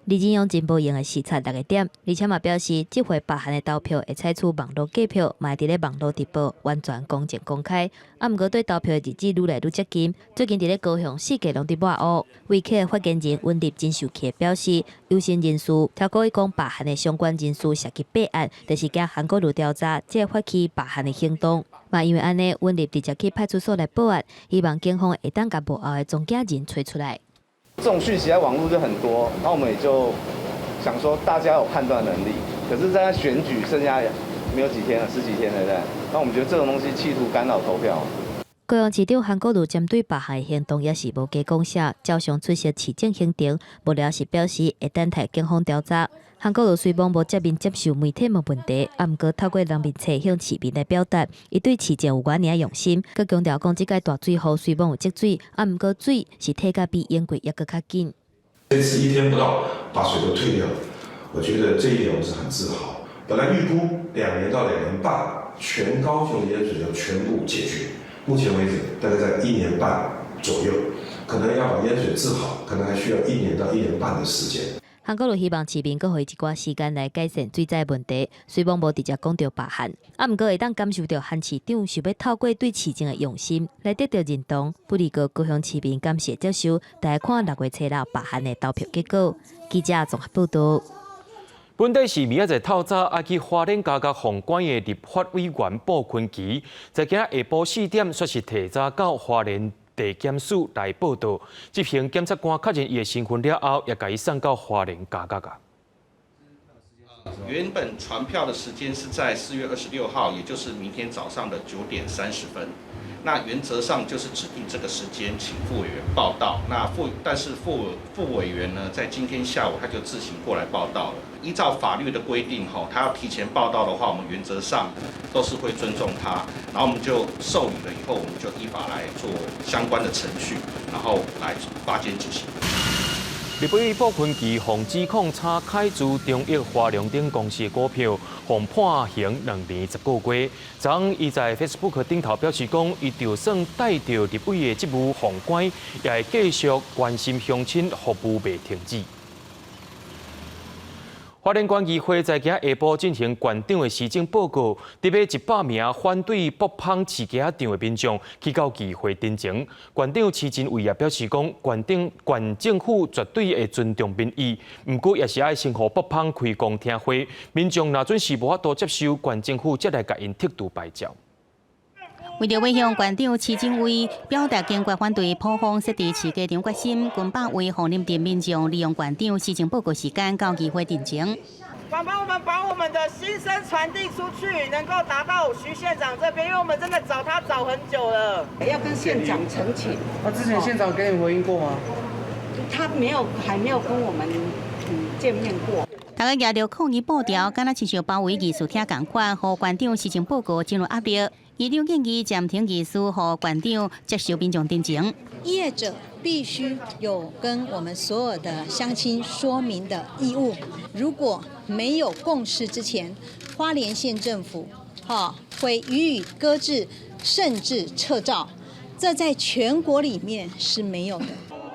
李進勇真無閒的視察六個點，而且嘛表示，這回罷韓的投票會採取網路計票，嘛會佇咧網路直播，完全公正公開。啊，毋過對投票的日子愈來愈接近，最近佇咧高雄四界攏佇抹烏。威克的發言人溫立真受氣表示，有心人士透過伊講罷韓的相關人士涉及弊案，就是驚韓國瑜調查，才會發起罷韓的行動。嘛因為按呢，溫立直接去派出所來報案，希望警方會當共幕後的中間人揣出來。這種訊息在網路就很多，然後我們也就想說大家有判斷能力，可是，在選舉剩下沒有幾天了，十幾天了，對不對？那我們覺得這種東西企圖干擾投票。高雄市長韓國瑜針對罷韓行動也是無加講啥，照常出席市政行程，無聊是表示會等待警方調查。韓國瑜雖罔無正面接受媒體問問題，啊，毋過透過人面冊向市民來表達，伊對市政有偌爾用心，閣強調講這擺大水雨雖罔有積水，啊，毋過水是退甲比淹過猶閣較緊。這次一天不到，把水都退掉，我覺得這一點我是很自豪。本來預估2年到2年半，全高雄的淹水要全部解決。目前為止，大概在1年半左右，可能要把淹水治好，可能還需要1年到1年半的時間。韓國瑜希望市民閣予伊一寡時間來改善水災問題，雖罔無直接講著罷韓，啊，毋過會當感受著韓市長想欲透過對市政的用心來得到認同。不離過高雄市民感謝接受，來看6月初六罷韓的投票結果。記者綜合報導。本地市民仔在透早愛去花蓮加甲防管的立法委員布坤琪，在今仔下晡4點，煞是提早到花蓮地檢署來報到。執行檢察官確認伊的身份了後，也共伊送到花蓮監獄啊。原本傳票的時間是在4月26號，也就是明天早上的9點30分。那原則上就是指定這個時間，請傅委員報到。那傅但是傅傅委員呢，在今天下午他就自行過來報到了。依照法律的規定，吼，他要提前報到的話，我們原則上都是會尊重他。然後我們就受理了以後，我們就依法來做相關的程序，然後來發監執行。立委傅崐萁予指控炒凱資中益華龍等公司的股票，予判刑2年10個月。昨昏伊在 Facebook 頂頭表示講，伊就算帶著立委的職務予關，也會繼續關心鄉親，服務袂停止。花蓮縣議會在今下晡進行縣長的施政報告，特別100名反對爆芳飼雞仔場的民眾去到議會陳情。縣長徐榛蔚也表示講，縣長縣政府絕對會尊重民意，毋過也是愛先予爆芳開公聽會，民眾若準是無法度接受，縣政府才來共𪜶剔除牌照。為著欲向縣長徐榛蔚表達堅決反對埔風設置飼雞場決心，近百位鳳林鎮民眾利用縣長施政報告時間到議會陳情。幫幫我們把我們的心聲傳遞出去，能夠達到徐縣長這邊，因為我們真的找他找很久了。要跟縣長陳情。那之前縣長給你回應過嗎？他沒有，還沒有跟我們見面過。大家舉著抗議布條，敢若親像包圍議事廳仝款，予縣長施政報告進入壓力。議長建議暫停議事，予縣長接受民眾陳情。業者必須有跟我們所有的鄉親說明的義務。如果沒有共識之前，花蓮縣政府哈會予以擱置，甚至撤照。這在全國裡面是沒有的。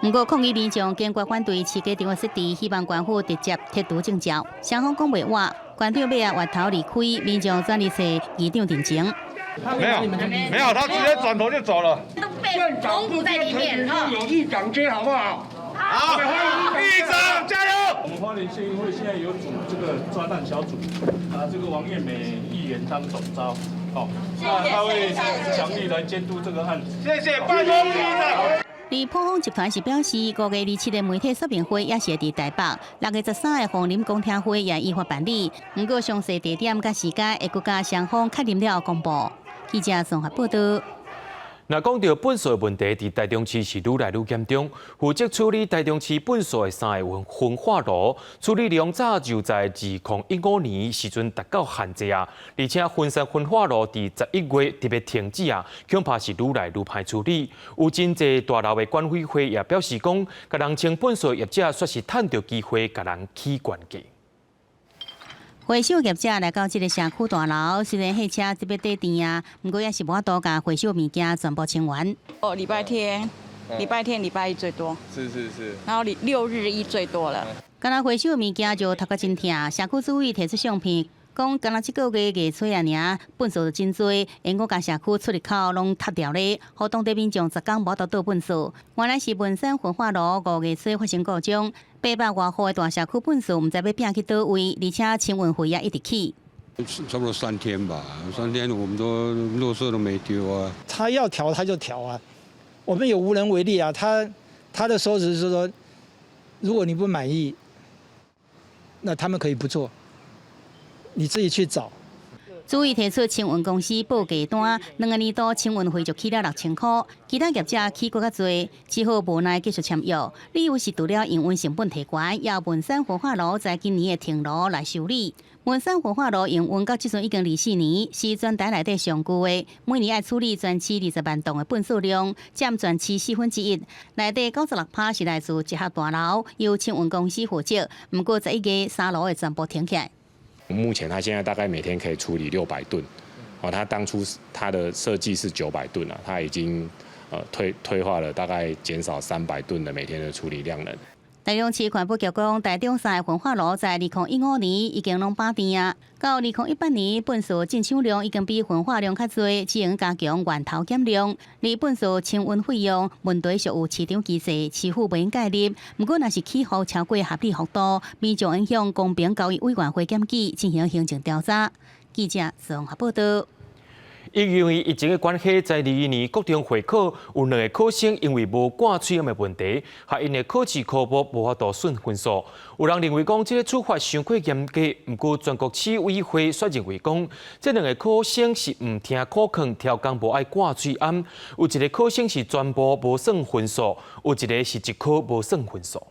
毋過抗議民眾堅決反對飼雞場的設置，希望縣府直接剔除證照。雙方講袂倚，縣長尾仔越頭離開，民眾轉去揣議長陳情。沒有，沒有，他直接轉頭就走了。縣長不接陳情，有議長接，好不好？好，議長加油！我們花蓮縣議會現在有組這個專案小組，啊，這個王艷美議員當總召，好，那他會強力來監督這個案子。謝謝，拜託議長。而埔風集團是表示，5月27的媒體說明會也是會佇台北，6月13的鳳林公聽會也依法辦理。毋過詳細地點佮時間會閣佮雙方確認了後公布。記者綜合報導。若講著糞埽的問題，佇台中市是愈來愈嚴重。負責處理台中市糞埽的三个焚化爐，處理量早就在2015年時陣達到限制啊，而且分散焚化爐佇11月特別停止啊，恐怕是愈來愈歹處理。有真濟大樓的管委會也表示講，共人清糞埽業者煞是趁著機會共人起懸價。回收業者來到這个社區大樓，雖然貨車這欲綴甜啊，毋過也是無法度共回收物件全部清完。哦，禮拜天、禮拜天、禮拜一最多。是是是。然後六日一最多了。敢若回收物件就頭殼真疼，社區主委提出相片，講敢若這個月月初啊爾，糞埽就真濟，沿過共社區出入口攏塞牢咧，予當地民眾10工無法度倒糞埽。原來是文山焚化爐5月初發生故障，800外戶的大社區糞埽毋知欲摒去佗位，而且清運費也一直起。差不多3天吧，3天我們都垃圾都沒丟啊。他要調他就調啊，我們也無能為力啊。他的說辭是說，如果你不滿意，那他們可以不做，你自己去找。主委提出清運公司報價單，2個年度清運費就起了6000箍，其他業者起閣較濟，只好無奈繼續簽約。理由是除了營運成本提懸，也文山焚化爐在今年的停爐來修理。文山焚化爐營運到這陣已經24年，是全台內底上舊的，每年愛處理全市20萬噸的糞埽量，佔全市1/4。內底96%是來自集合大樓，由清運公司負責。毋過11月三爐會全部停起來。目前，它現在大概每天可以處理600噸，哦，它當初它的設計是900噸啊，它已經退化了，大概減少300噸的每天的處理量能。台中市環保局講，台中三个焚化爐在2015年已經攏飽電啊，到2018年糞埽進廠量已經比焚化量較濟，只能加強源頭減量。而糞埽清運費用問題屬有市場機制，市府袂用介入。毋過，若是起予超過合理幅度，民眾會向公平交易委員會檢舉進行行政調查。記者綜合報道。因為疫情的關係，在21年國中會考有兩个考生因為無掛喙罨的問題，予𪜶的考試科目無法度算分數。有人認為講這个處罰傷過嚴格，毋過全國試委會卻認為講，這兩个考生是毋聽考勸，刁工無愛掛喙罨。有一个考生是全部無算分數，有一个是一科無算分數。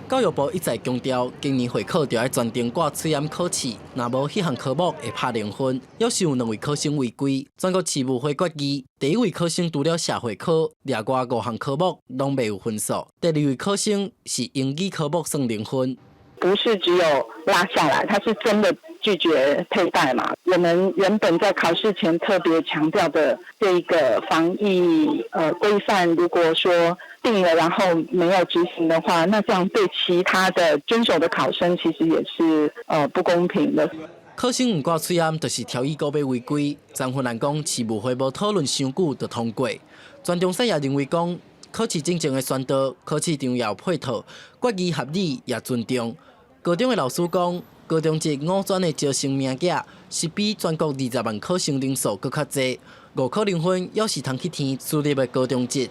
教育部一再強調，今年會考就愛全程掛喙罨考試，若無彼項科目會拍零分。猶是有兩位考生違規，全國試務會決議，第一位考生除了社會科，另外五項科目攏袂有分數。第二位考生是英語科目算零分。不是只有拉下來，他是真的拒絕佩戴嘛？我們原本在考試前特別強調的這一個防疫規範，如果說定了然後沒有執行的話，那這樣對其他的遵守的考生其實也是不公平的。考生毋掛喙罨，就是超意閣欲違規。張芬蘭講，試務會無討論傷久就通過。全中賽也認為講，考試進前的宣導，考試場也有配套，決議合理也尊重。高中的老師講，高中職五專的招生名額是比全國20萬考生人數閣較濟，五科零分猶是通去填私立的高中職。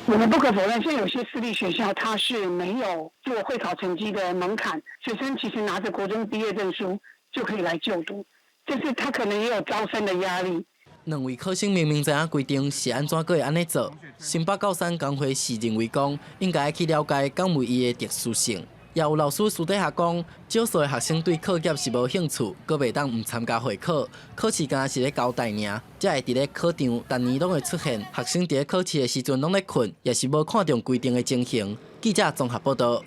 我們不可否認，現在有些私立學校它是沒有做會考成績的門檻，學生其實拿着國中畢業證書就可以來就讀，就是他可能也有招生的壓力。兩位考生明明知影規定是按怎閣會按呢做，新北教師工會是認為講，應該去了解敢有伊的特殊性。也有老師私底下講，少數的學生對課業是無興趣，閣袂當毋參加會考，考試敢若是咧交代爾，才會佇咧考場逐年攏會出現學生佇咧考試的時陣攏咧睏，也是無看重規定的情形。記者綜合報道。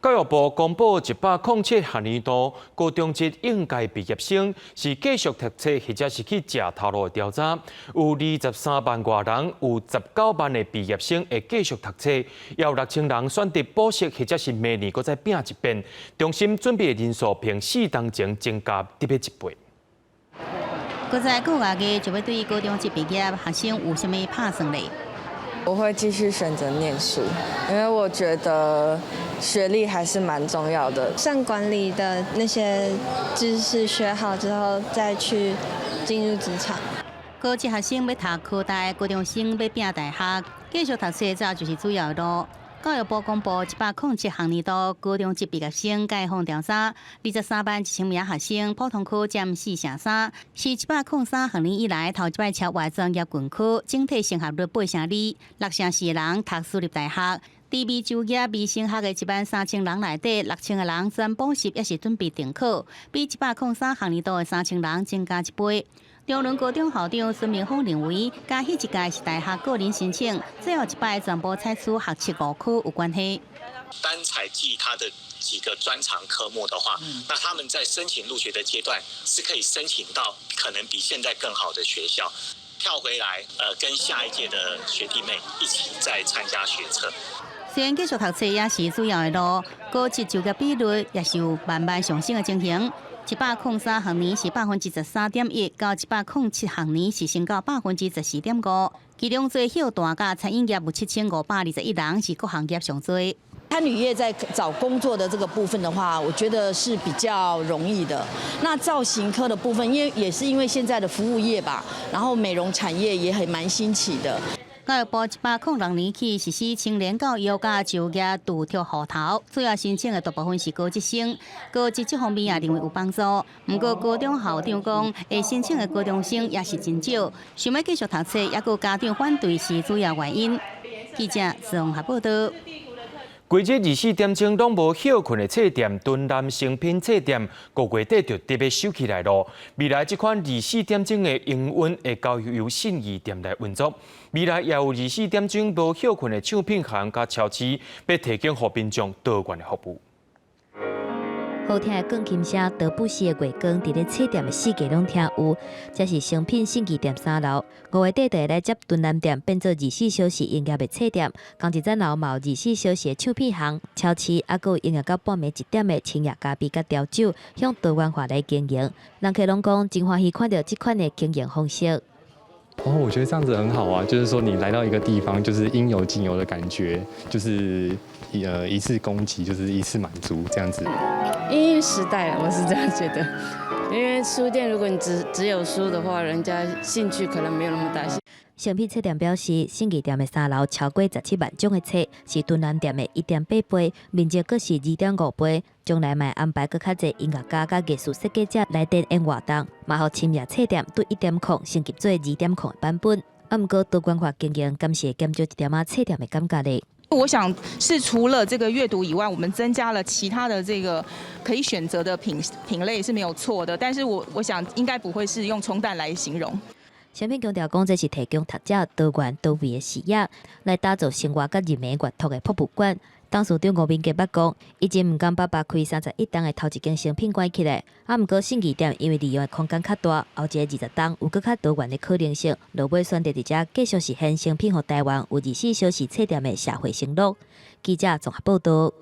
教育部公布107學年度高中職應屆畢業生是繼續讀冊，或者是去食頭路的調查，有23萬外人，有19萬的畢業生會繼續讀冊，也有6000人選擇補習，或者是明年閣再拚一遍。中心準備的人數比4年前增加特別一倍。閣再過外月就欲對高中職畢業學生有啥物拍算咧？我會繼續選擇念書，因為我覺得學歷還是蠻重要的。上管理的那些知識學好之後，再去進入職場。高職學生欲讀科大，高中生欲拚大學，繼續讀冊早就是主要路。教育部公布107學年度高中職畢業生概況調查，23萬1千名學生，普通科佔四成三，是103學年以來頭一擺超越專業群科，整體升學率8成2，6成4人讀私立大學。佇未就業、未升學的1萬3千人內底，6千個人轉補習，抑是準備重考，比103學年度的3千人增加一倍。中崙高中校長孫明峰認為，佮彼一屆是大學個人申請，最後一擺全部採取學測五科有關係。單採計他的幾個專長科目的話，那他們在申請入學的階段是可以申請到可能比現在更好的學校，跳回來，跟下一屆的學弟妹一起再參加學測。雖然繼續讀冊也是主要的路，高職就業比率也是有慢慢上升的情形。103學年是13.1%，到107學年是升到14.5%。其中做歇大佮餐飲業有7521人，是各行業上濟。餐旅業在找工作的這個部分的話，我覺得是比較容易的。那造型科的部分，因為也是因為現在的服務業吧，然後美容產業也很蠻興起的。教育部106年起實施青年教育佮就業助貼戶頭，主要申請的大部分是高職生，高職這方面也認為有幫助。毋過高中校長講，會申請的高中生也是真少，想欲繼續讀冊，抑閣家長反對是主要原因。記者綜合報道。規日24點鐘攏無歇睏的冊店，屯南誠品冊店，五月底就得欲收起來囉。未來這款24點鐘的營運會交由信義店來運作。未來也有24點鐘無歇睏的唱片行佮超市，欲提供予民眾多元的服務。好聽的鋼琴聲，德布西的月光，佇咧冊店的四界攏聽有。這是誠品信義店三樓，五月底就會來接屯南店，變做24小時營業的冊店。仝一層樓嘛有24小時的唱片行、超市，抑閣有營業到半暝1點的深夜咖啡佮調酒，向多元化來經營。人客攏講真歡喜看著這款的經營方式。哦，我覺得這樣子很好啊，就是說你來到一個地方，就是應有盡有的感覺，就是一次供給，就是一次滿足這樣子。因應時代，我是這樣覺得。因為書店如果你只有書的話，人家興趣可能沒有那麼大。誠品冊店表示，信義店的三樓超過17萬種的冊，是屯南店的1.8倍，面積閣是2.5倍。將來嘛會安排閣較濟音樂家佮藝術設計者來展演活動，嘛予深夜冊店對1.0升級做2.0的版本。啊，毋過多元化經營，敢是會減少一點仔冊店的感覺咧？我想是除了這個閱讀以外，我們增加了其他的這個可以選擇的品類是沒有錯的，但是我想應該不會是用沖淡來形容。誠品強調講，這是提供讀者多元多維的視野，來打造生活佮人民閱讀的博物館。董事長吳明杰捌講，伊真毋甘爸爸開31棟的頭一間誠品關起來，啊，毋過信義店因為利用的空間較大，後一个20棟有閣較多元的可能性，落尾選擇佇遮繼續實現誠品予台灣有24小時冊店的社會承諾。記者綜合報道。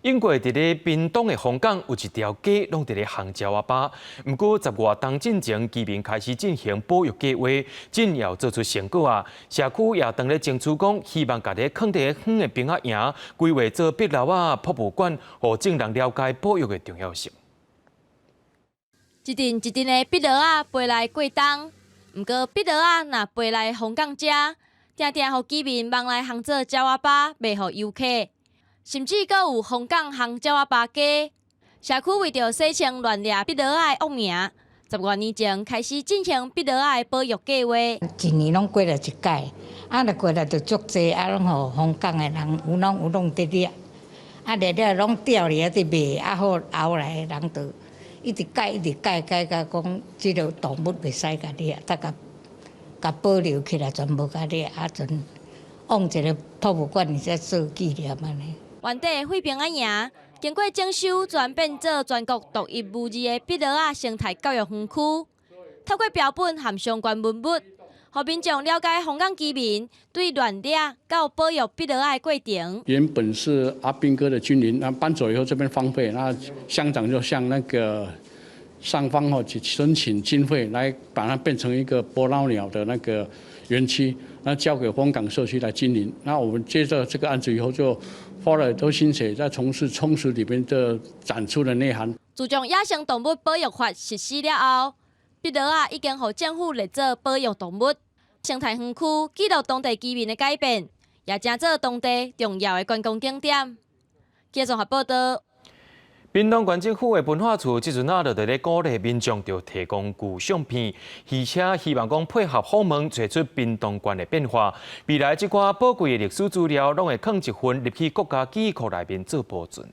英國佇咧屏東的楓港有一條街，攏佇咧烘鳥仔巴。毋過十外冬進前，居民開始進行保育計畫，進而做出成果啊。社區也當咧爭取講，希望共咧囥佇咧遠的兵仔營規劃做篳路仔博物館，予眾人了解保育的重要性。一陣一陣的篳路仔飛來過冬，毋過篳路仔若飛來楓港遮，定定予居民網來烘做鳥仔巴賣予遊客。甚至閣有楓港烘鳥仔巴街。社區為著洗清亂掠篳路仔的惡名，十外年前開始進行篳路仔的保育計劃。一年攏過來一擺，啊，若過來就足濟，啊，攏予楓港的人有攏有攏佇掠，啊，掠了攏釣佇遐佇賣，啊好後來的人就一直改，一直改，改甲講這个動物袂使共掠，才共共保留起來，全無共掠，啊，陣往一个博物館裡才做紀念按呢。原底的廢兵仔營，經過整修，轉變做全國獨一無二的篳路仔生態教育園區。透過標本和相關文物，予民眾了解楓港居民對亂掠到保育篳路仔的過程。原本是阿兵哥的軍營，那搬走以後這邊荒廢，那鄉長就向那個上方吼去申請經費，來把它變成一個伯勞鳥的那個園區，那交給楓港社區來經營。那我們接着這個案子以後，就花了很多心血在從事充實裡面的展出的內涵。自從野生動物保育法實施了後，篳路仔已經予政府列做保育動物。生態園區記錄當地居民的改變，也成做當地重要的觀光景點。記者綜合報道。屏東縣政府的文化處這陣仔就佇咧鼓勵民眾著提供舊相片，而且希望講配合訪問，揣出屏東縣的變化。未來這寡寶貴的歷史資料，攏會囥一份入去國家記憶庫內面做保存。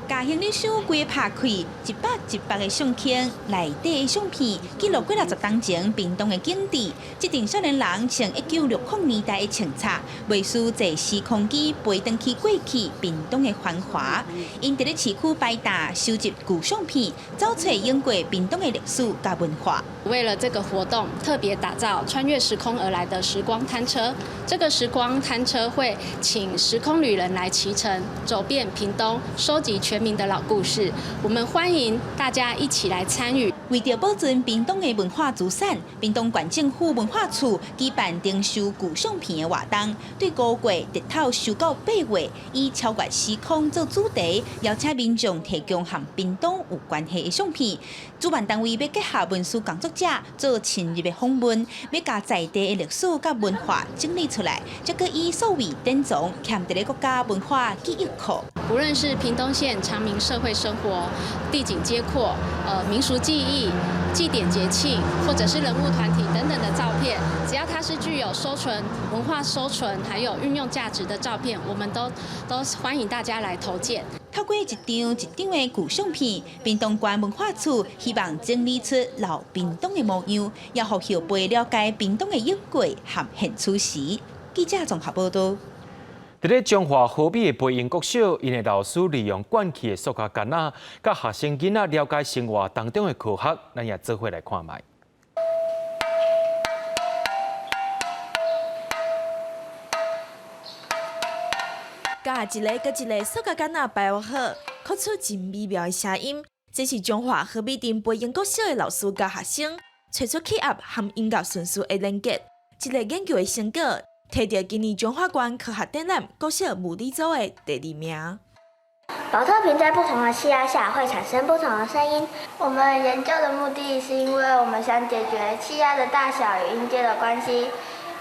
共行李箱規个拍開，一百一百个相框，內底的相片記錄幾若十冬前屏東的景致。這陣少年人穿1960年代的穿插，袂輸坐時空機飛轉去過去屏東的繁華。𪜶佇咧市區擺檔收集舊相片，找揣湧過屏東的歷史佮文化。為了這個活動，特別打造穿越時空而來的時光攤車。這個時光攤車會請時空旅人來騎乘，走遍屏東，收集全民的老故事。我們歡迎大家一起來參與。為著保存屏東的文化資產，屏東縣政府文化處舉辦徵收舊相片的活動，對五月日頭收到8月，以超越時空做主題，邀請民眾提供和屏東有關係的相片。主辦單位欲結合文史工作者做深入的訪問，欲共在地的歷史佮文化整理出來，才閣以數位典藏，徛佇咧國家文化記憶庫。無論是屏東縣常民社會生活、地景街廓、民俗記憶、祭典節慶，或者是人物團體等等的照片，只要它是具有收存文化收存還有運用價值的照片，我們都歡迎大家來投件。透過一張一張的舊相片，屏東縣文化處希望整理出老屏東的模樣，也予後輩了解屏東的過去和現此時。記者綜合報道。佇咧彰化和美的培英國小，𪜶的老師利用灌氣的塑膠桿仔，佮學生囡仔了解生活當中的科學，咱也做伙來看覓。共一个閣一个塑膠桿仔擺劃好，發出真美妙的聲音。這是彰化和美鎮培英國小的老師佮學生，揣出氣壓和音樂順序的連結。這个研究的成果，提著今年彰化縣科學展覽國小物理組的第二名。寶特瓶在不同的氣壓下會產生不同的聲音。我們研究的目的是因為我們想解決氣壓的大小與音階的關係。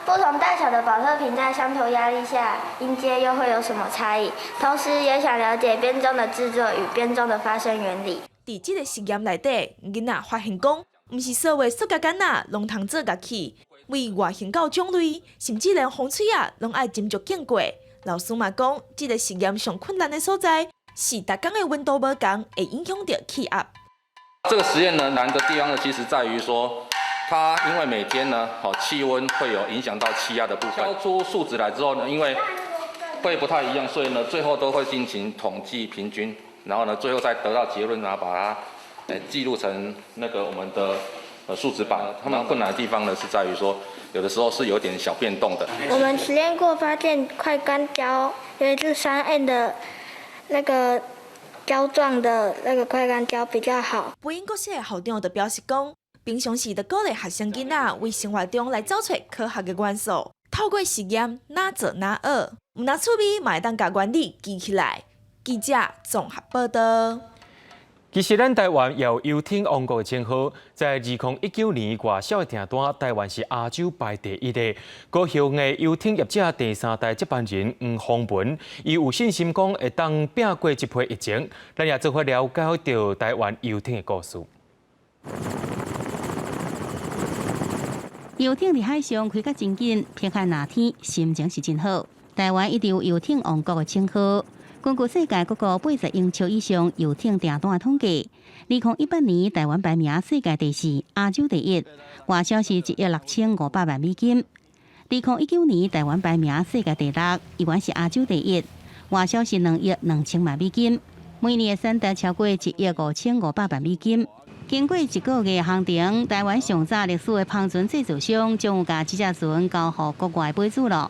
不同大小的寶特瓶在相同壓力下，音階又會有什麼差異？同時也想了解編鐘的製作與編鐘的發聲原理。佇這個實驗內底，囡仔發現講，毋是所有塑膠桿仔攏通做樂器，為外形到種類，甚至連風吹仔攏愛斟酌經過。老師嘛講，這個實驗上困難的所在是，逐工的溫度無仝，會影響著氣壓。這個實驗呢，難的地方呢，其實在於說，它因為每天呢，氣溫會有影響到氣壓的部分。敲出數值來之後呢，因為會不太一樣，所以呢，最後都會進行統計平均，然後呢，最後再得到結論，然後把它記錄成那個我們的數值板。他們困難的地方呢，是在於說，有的時候是有點小變動的。我們實驗過發現，快乾膠，因為是3M 的那個膠狀的那個快乾膠比較好。培英國小的校長就表示講，平常時就鼓勵學生囡仔為生活中來找揣科學的元素，透過實驗哪做哪學，毋但趣味，嘛會當共原理記起來。記者綜合報道。其實咱台灣也有遊艇王國的稱號，在2019年外銷的訂單，台灣是亞洲排第一的。高雄的遊艇業者第三代接班人黃宏文，伊有信心講會當拚過這波疫情。咱也做伙了解著台灣遊艇的故事。遊艇佇海上開甲真緊，偏寒熱天心情是真好。台灣一直有遊艇王國的稱號。根據世界各國80英尺以上遊艇訂單的統計，2018年台灣排名世界第四，亞洲第一，外銷是1億6500萬美金。2019年台灣排名世界第六，依然是亞洲第一，外銷是2億2000萬美金，每年的產值超過1億5500萬美金。經過一個月的航程，台灣上早歷史的帆船製造商終於共這隻船交予國外買主囉。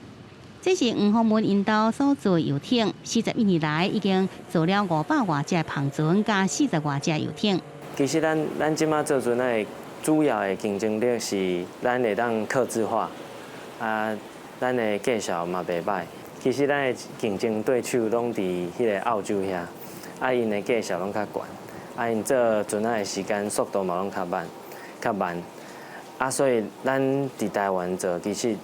這是黃宏文𪜶兜所做的遊艇，41年來已經做了500外隻帆船佮40外隻遊艇。其實咱這馬做船的主要的競爭力是咱會當客製化，啊，咱的價數嘛袂䆀。其實咱的競爭對手攏佇彼个澳洲遐，啊，𪜶的價數攏較懸，啊，𪜶做船仔的時間速度嘛攏較慢，較慢，啊，所以咱佇台灣做其實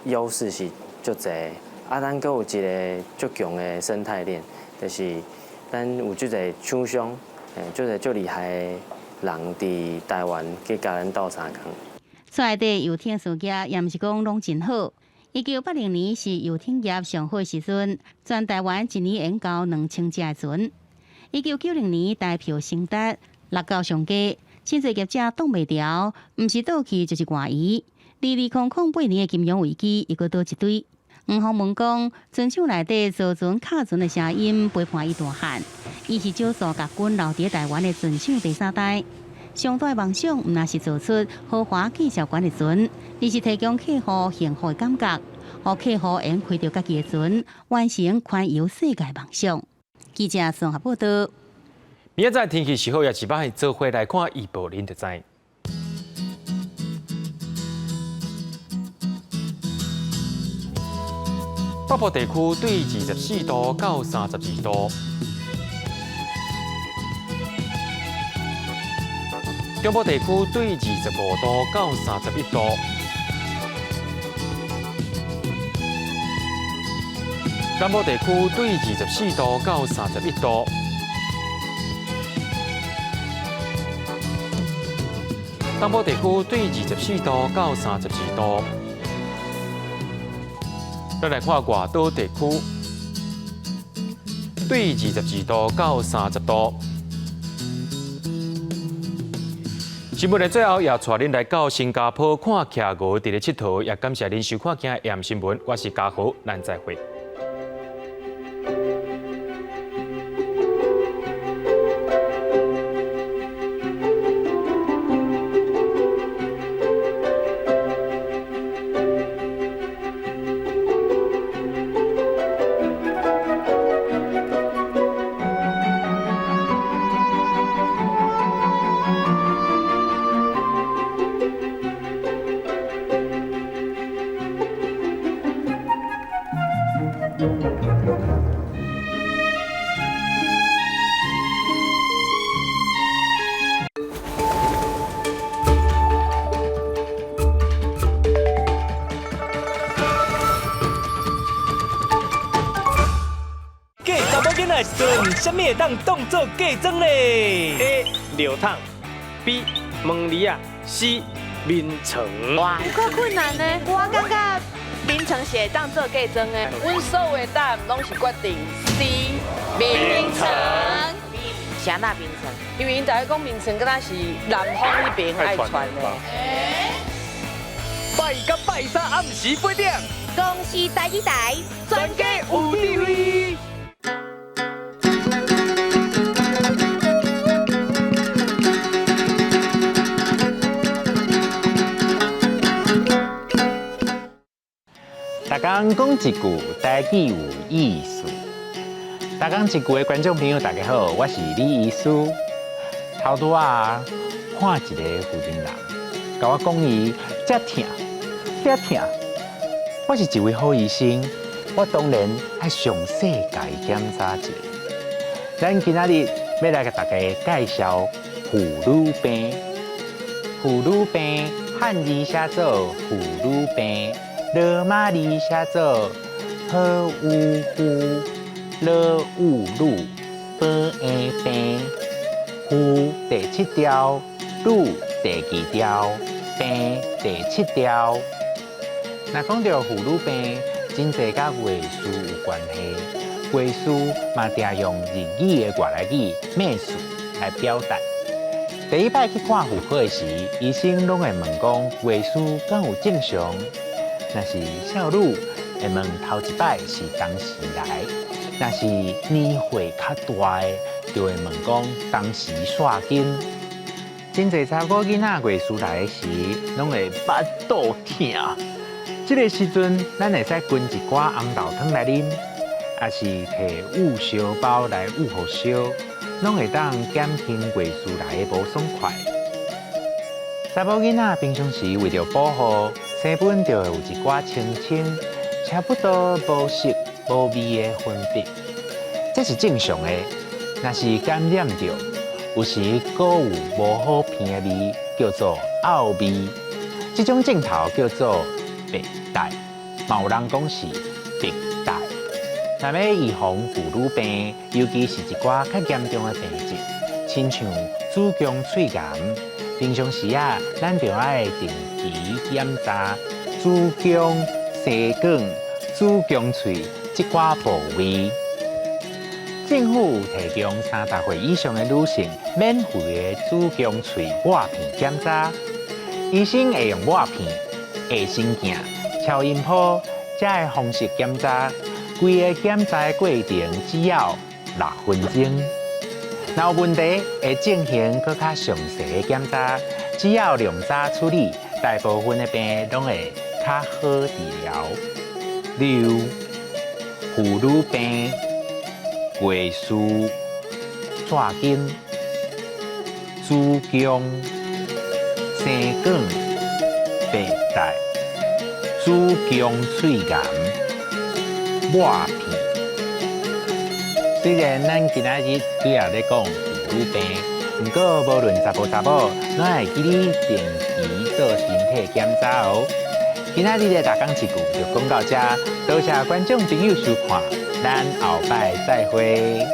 優勢是足濟，啊，咱閣有一个足強的生態鏈，就是咱有足濟廠商，足濟足厲害的人佇台灣去共咱鬥相共。厝內底遊艇事業也毋是講攏真好。1980年是遊艇業上好時陣，全台灣一年會交2000隻的船。1990年台票升值六到上低，真濟業者擋袂牢，毋是倒去就是外移。2008年的金融危機又閣倒一堆。黃宏文講，船廠內底造船卡船的聲音陪伴伊大漢，伊是少數共軍留佇台灣的船廠第三代。上大的夢想，毋但是做出豪華價數懸的船，而是提供客戶幸福的感覺，予客戶會用開著家己的船，完成環遊世界夢想。記者綜合報道。明仔載天氣是好，抑是歹，做伙來看預報，恁就知。北部地區對24度到32度，中部地區對25度到31度，南部地區對24度到31度，東部地區對24度到32度。咱來看外島地區，對22度到30度。新聞的最後，也帶恁來到新加坡看企鵝佇咧𨑨迌，也感謝恁收看今日的新聞。我是嘉豪，咱再會。嫁查某囡仔的時陣，啥物會當當做嫁妝咧？A. 尿桶，B. 毛梨仔，C. 眠床。哇，有夠困難呢！我感覺眠床是會當做嫁妝的。阮所有的答案攏是決定 C 眠床。啥那眠床？因為𪜶大家講眠床，敢若是南方彼邊愛穿的。拜一拜三暗時8點，公視台語台，全家有智慧。逐工講一句台語有意思。逐工一句的觀眾朋友，大家好，我是李醫師。頭拄仔看一个婦人人，共我講伊遮疼，遮疼。我是一位好醫生，我當然愛詳細共伊檢查一下。咱今仔日欲來共大家介紹婦女病。婦女病漢字寫做婦女病，羅馬字寫做好有婦，羅有女，保嬰病。婦第七調，女第二調，病第七調。若講到婦女病，真濟佮月事有關係。月事嘛，定用日語的外來語“咩事”來表達。第一擺去看婦科的時，醫生攏會問講月事敢有正常？若是少女，會問頭一擺是當時來；若是年歲較大的，就會問講當時煞經。真濟查某囡仔月事來的時，攏會腹肚疼。這个時陣，咱會使滾一寡紅豆湯來啉，抑是提焐燒包來焐予燒，攏會當減輕月事來的無爽快。查某囡仔平常時為著保護，生本就會有一寡清清，差不多無色無味的分泌，這是正常的。若是感染著，有時閣有無好鼻的味，叫做漚味。這種症頭叫做白帶。嘛有人講是白帶。若欲預防婦女病，尤其是一寡較嚴重的病症，親像子宮喙癌，平常時啊，咱就愛定期檢查子宮、生管、子宮喙這寡部位。政府提供30歲以上的女性免費的子宮喙抹片檢查，醫生會用抹片、衛生鏡、超音波這个方式檢查。規个檢查的過程只要6分鐘。若有問題，會進行閣較詳細的檢查，只要量早處理，大部分的病攏會較好治療。例如婦女病、月事、紙筋、子宮、生管、白帶、子宮喙癌、抹片。雖然咱今仔日主要咧講婦女病，毋過無論查埔查某，攏會記得定期做身體檢查哦。今仔日的逐工一句就講到遮，多謝觀眾朋友收看，咱後擺再會。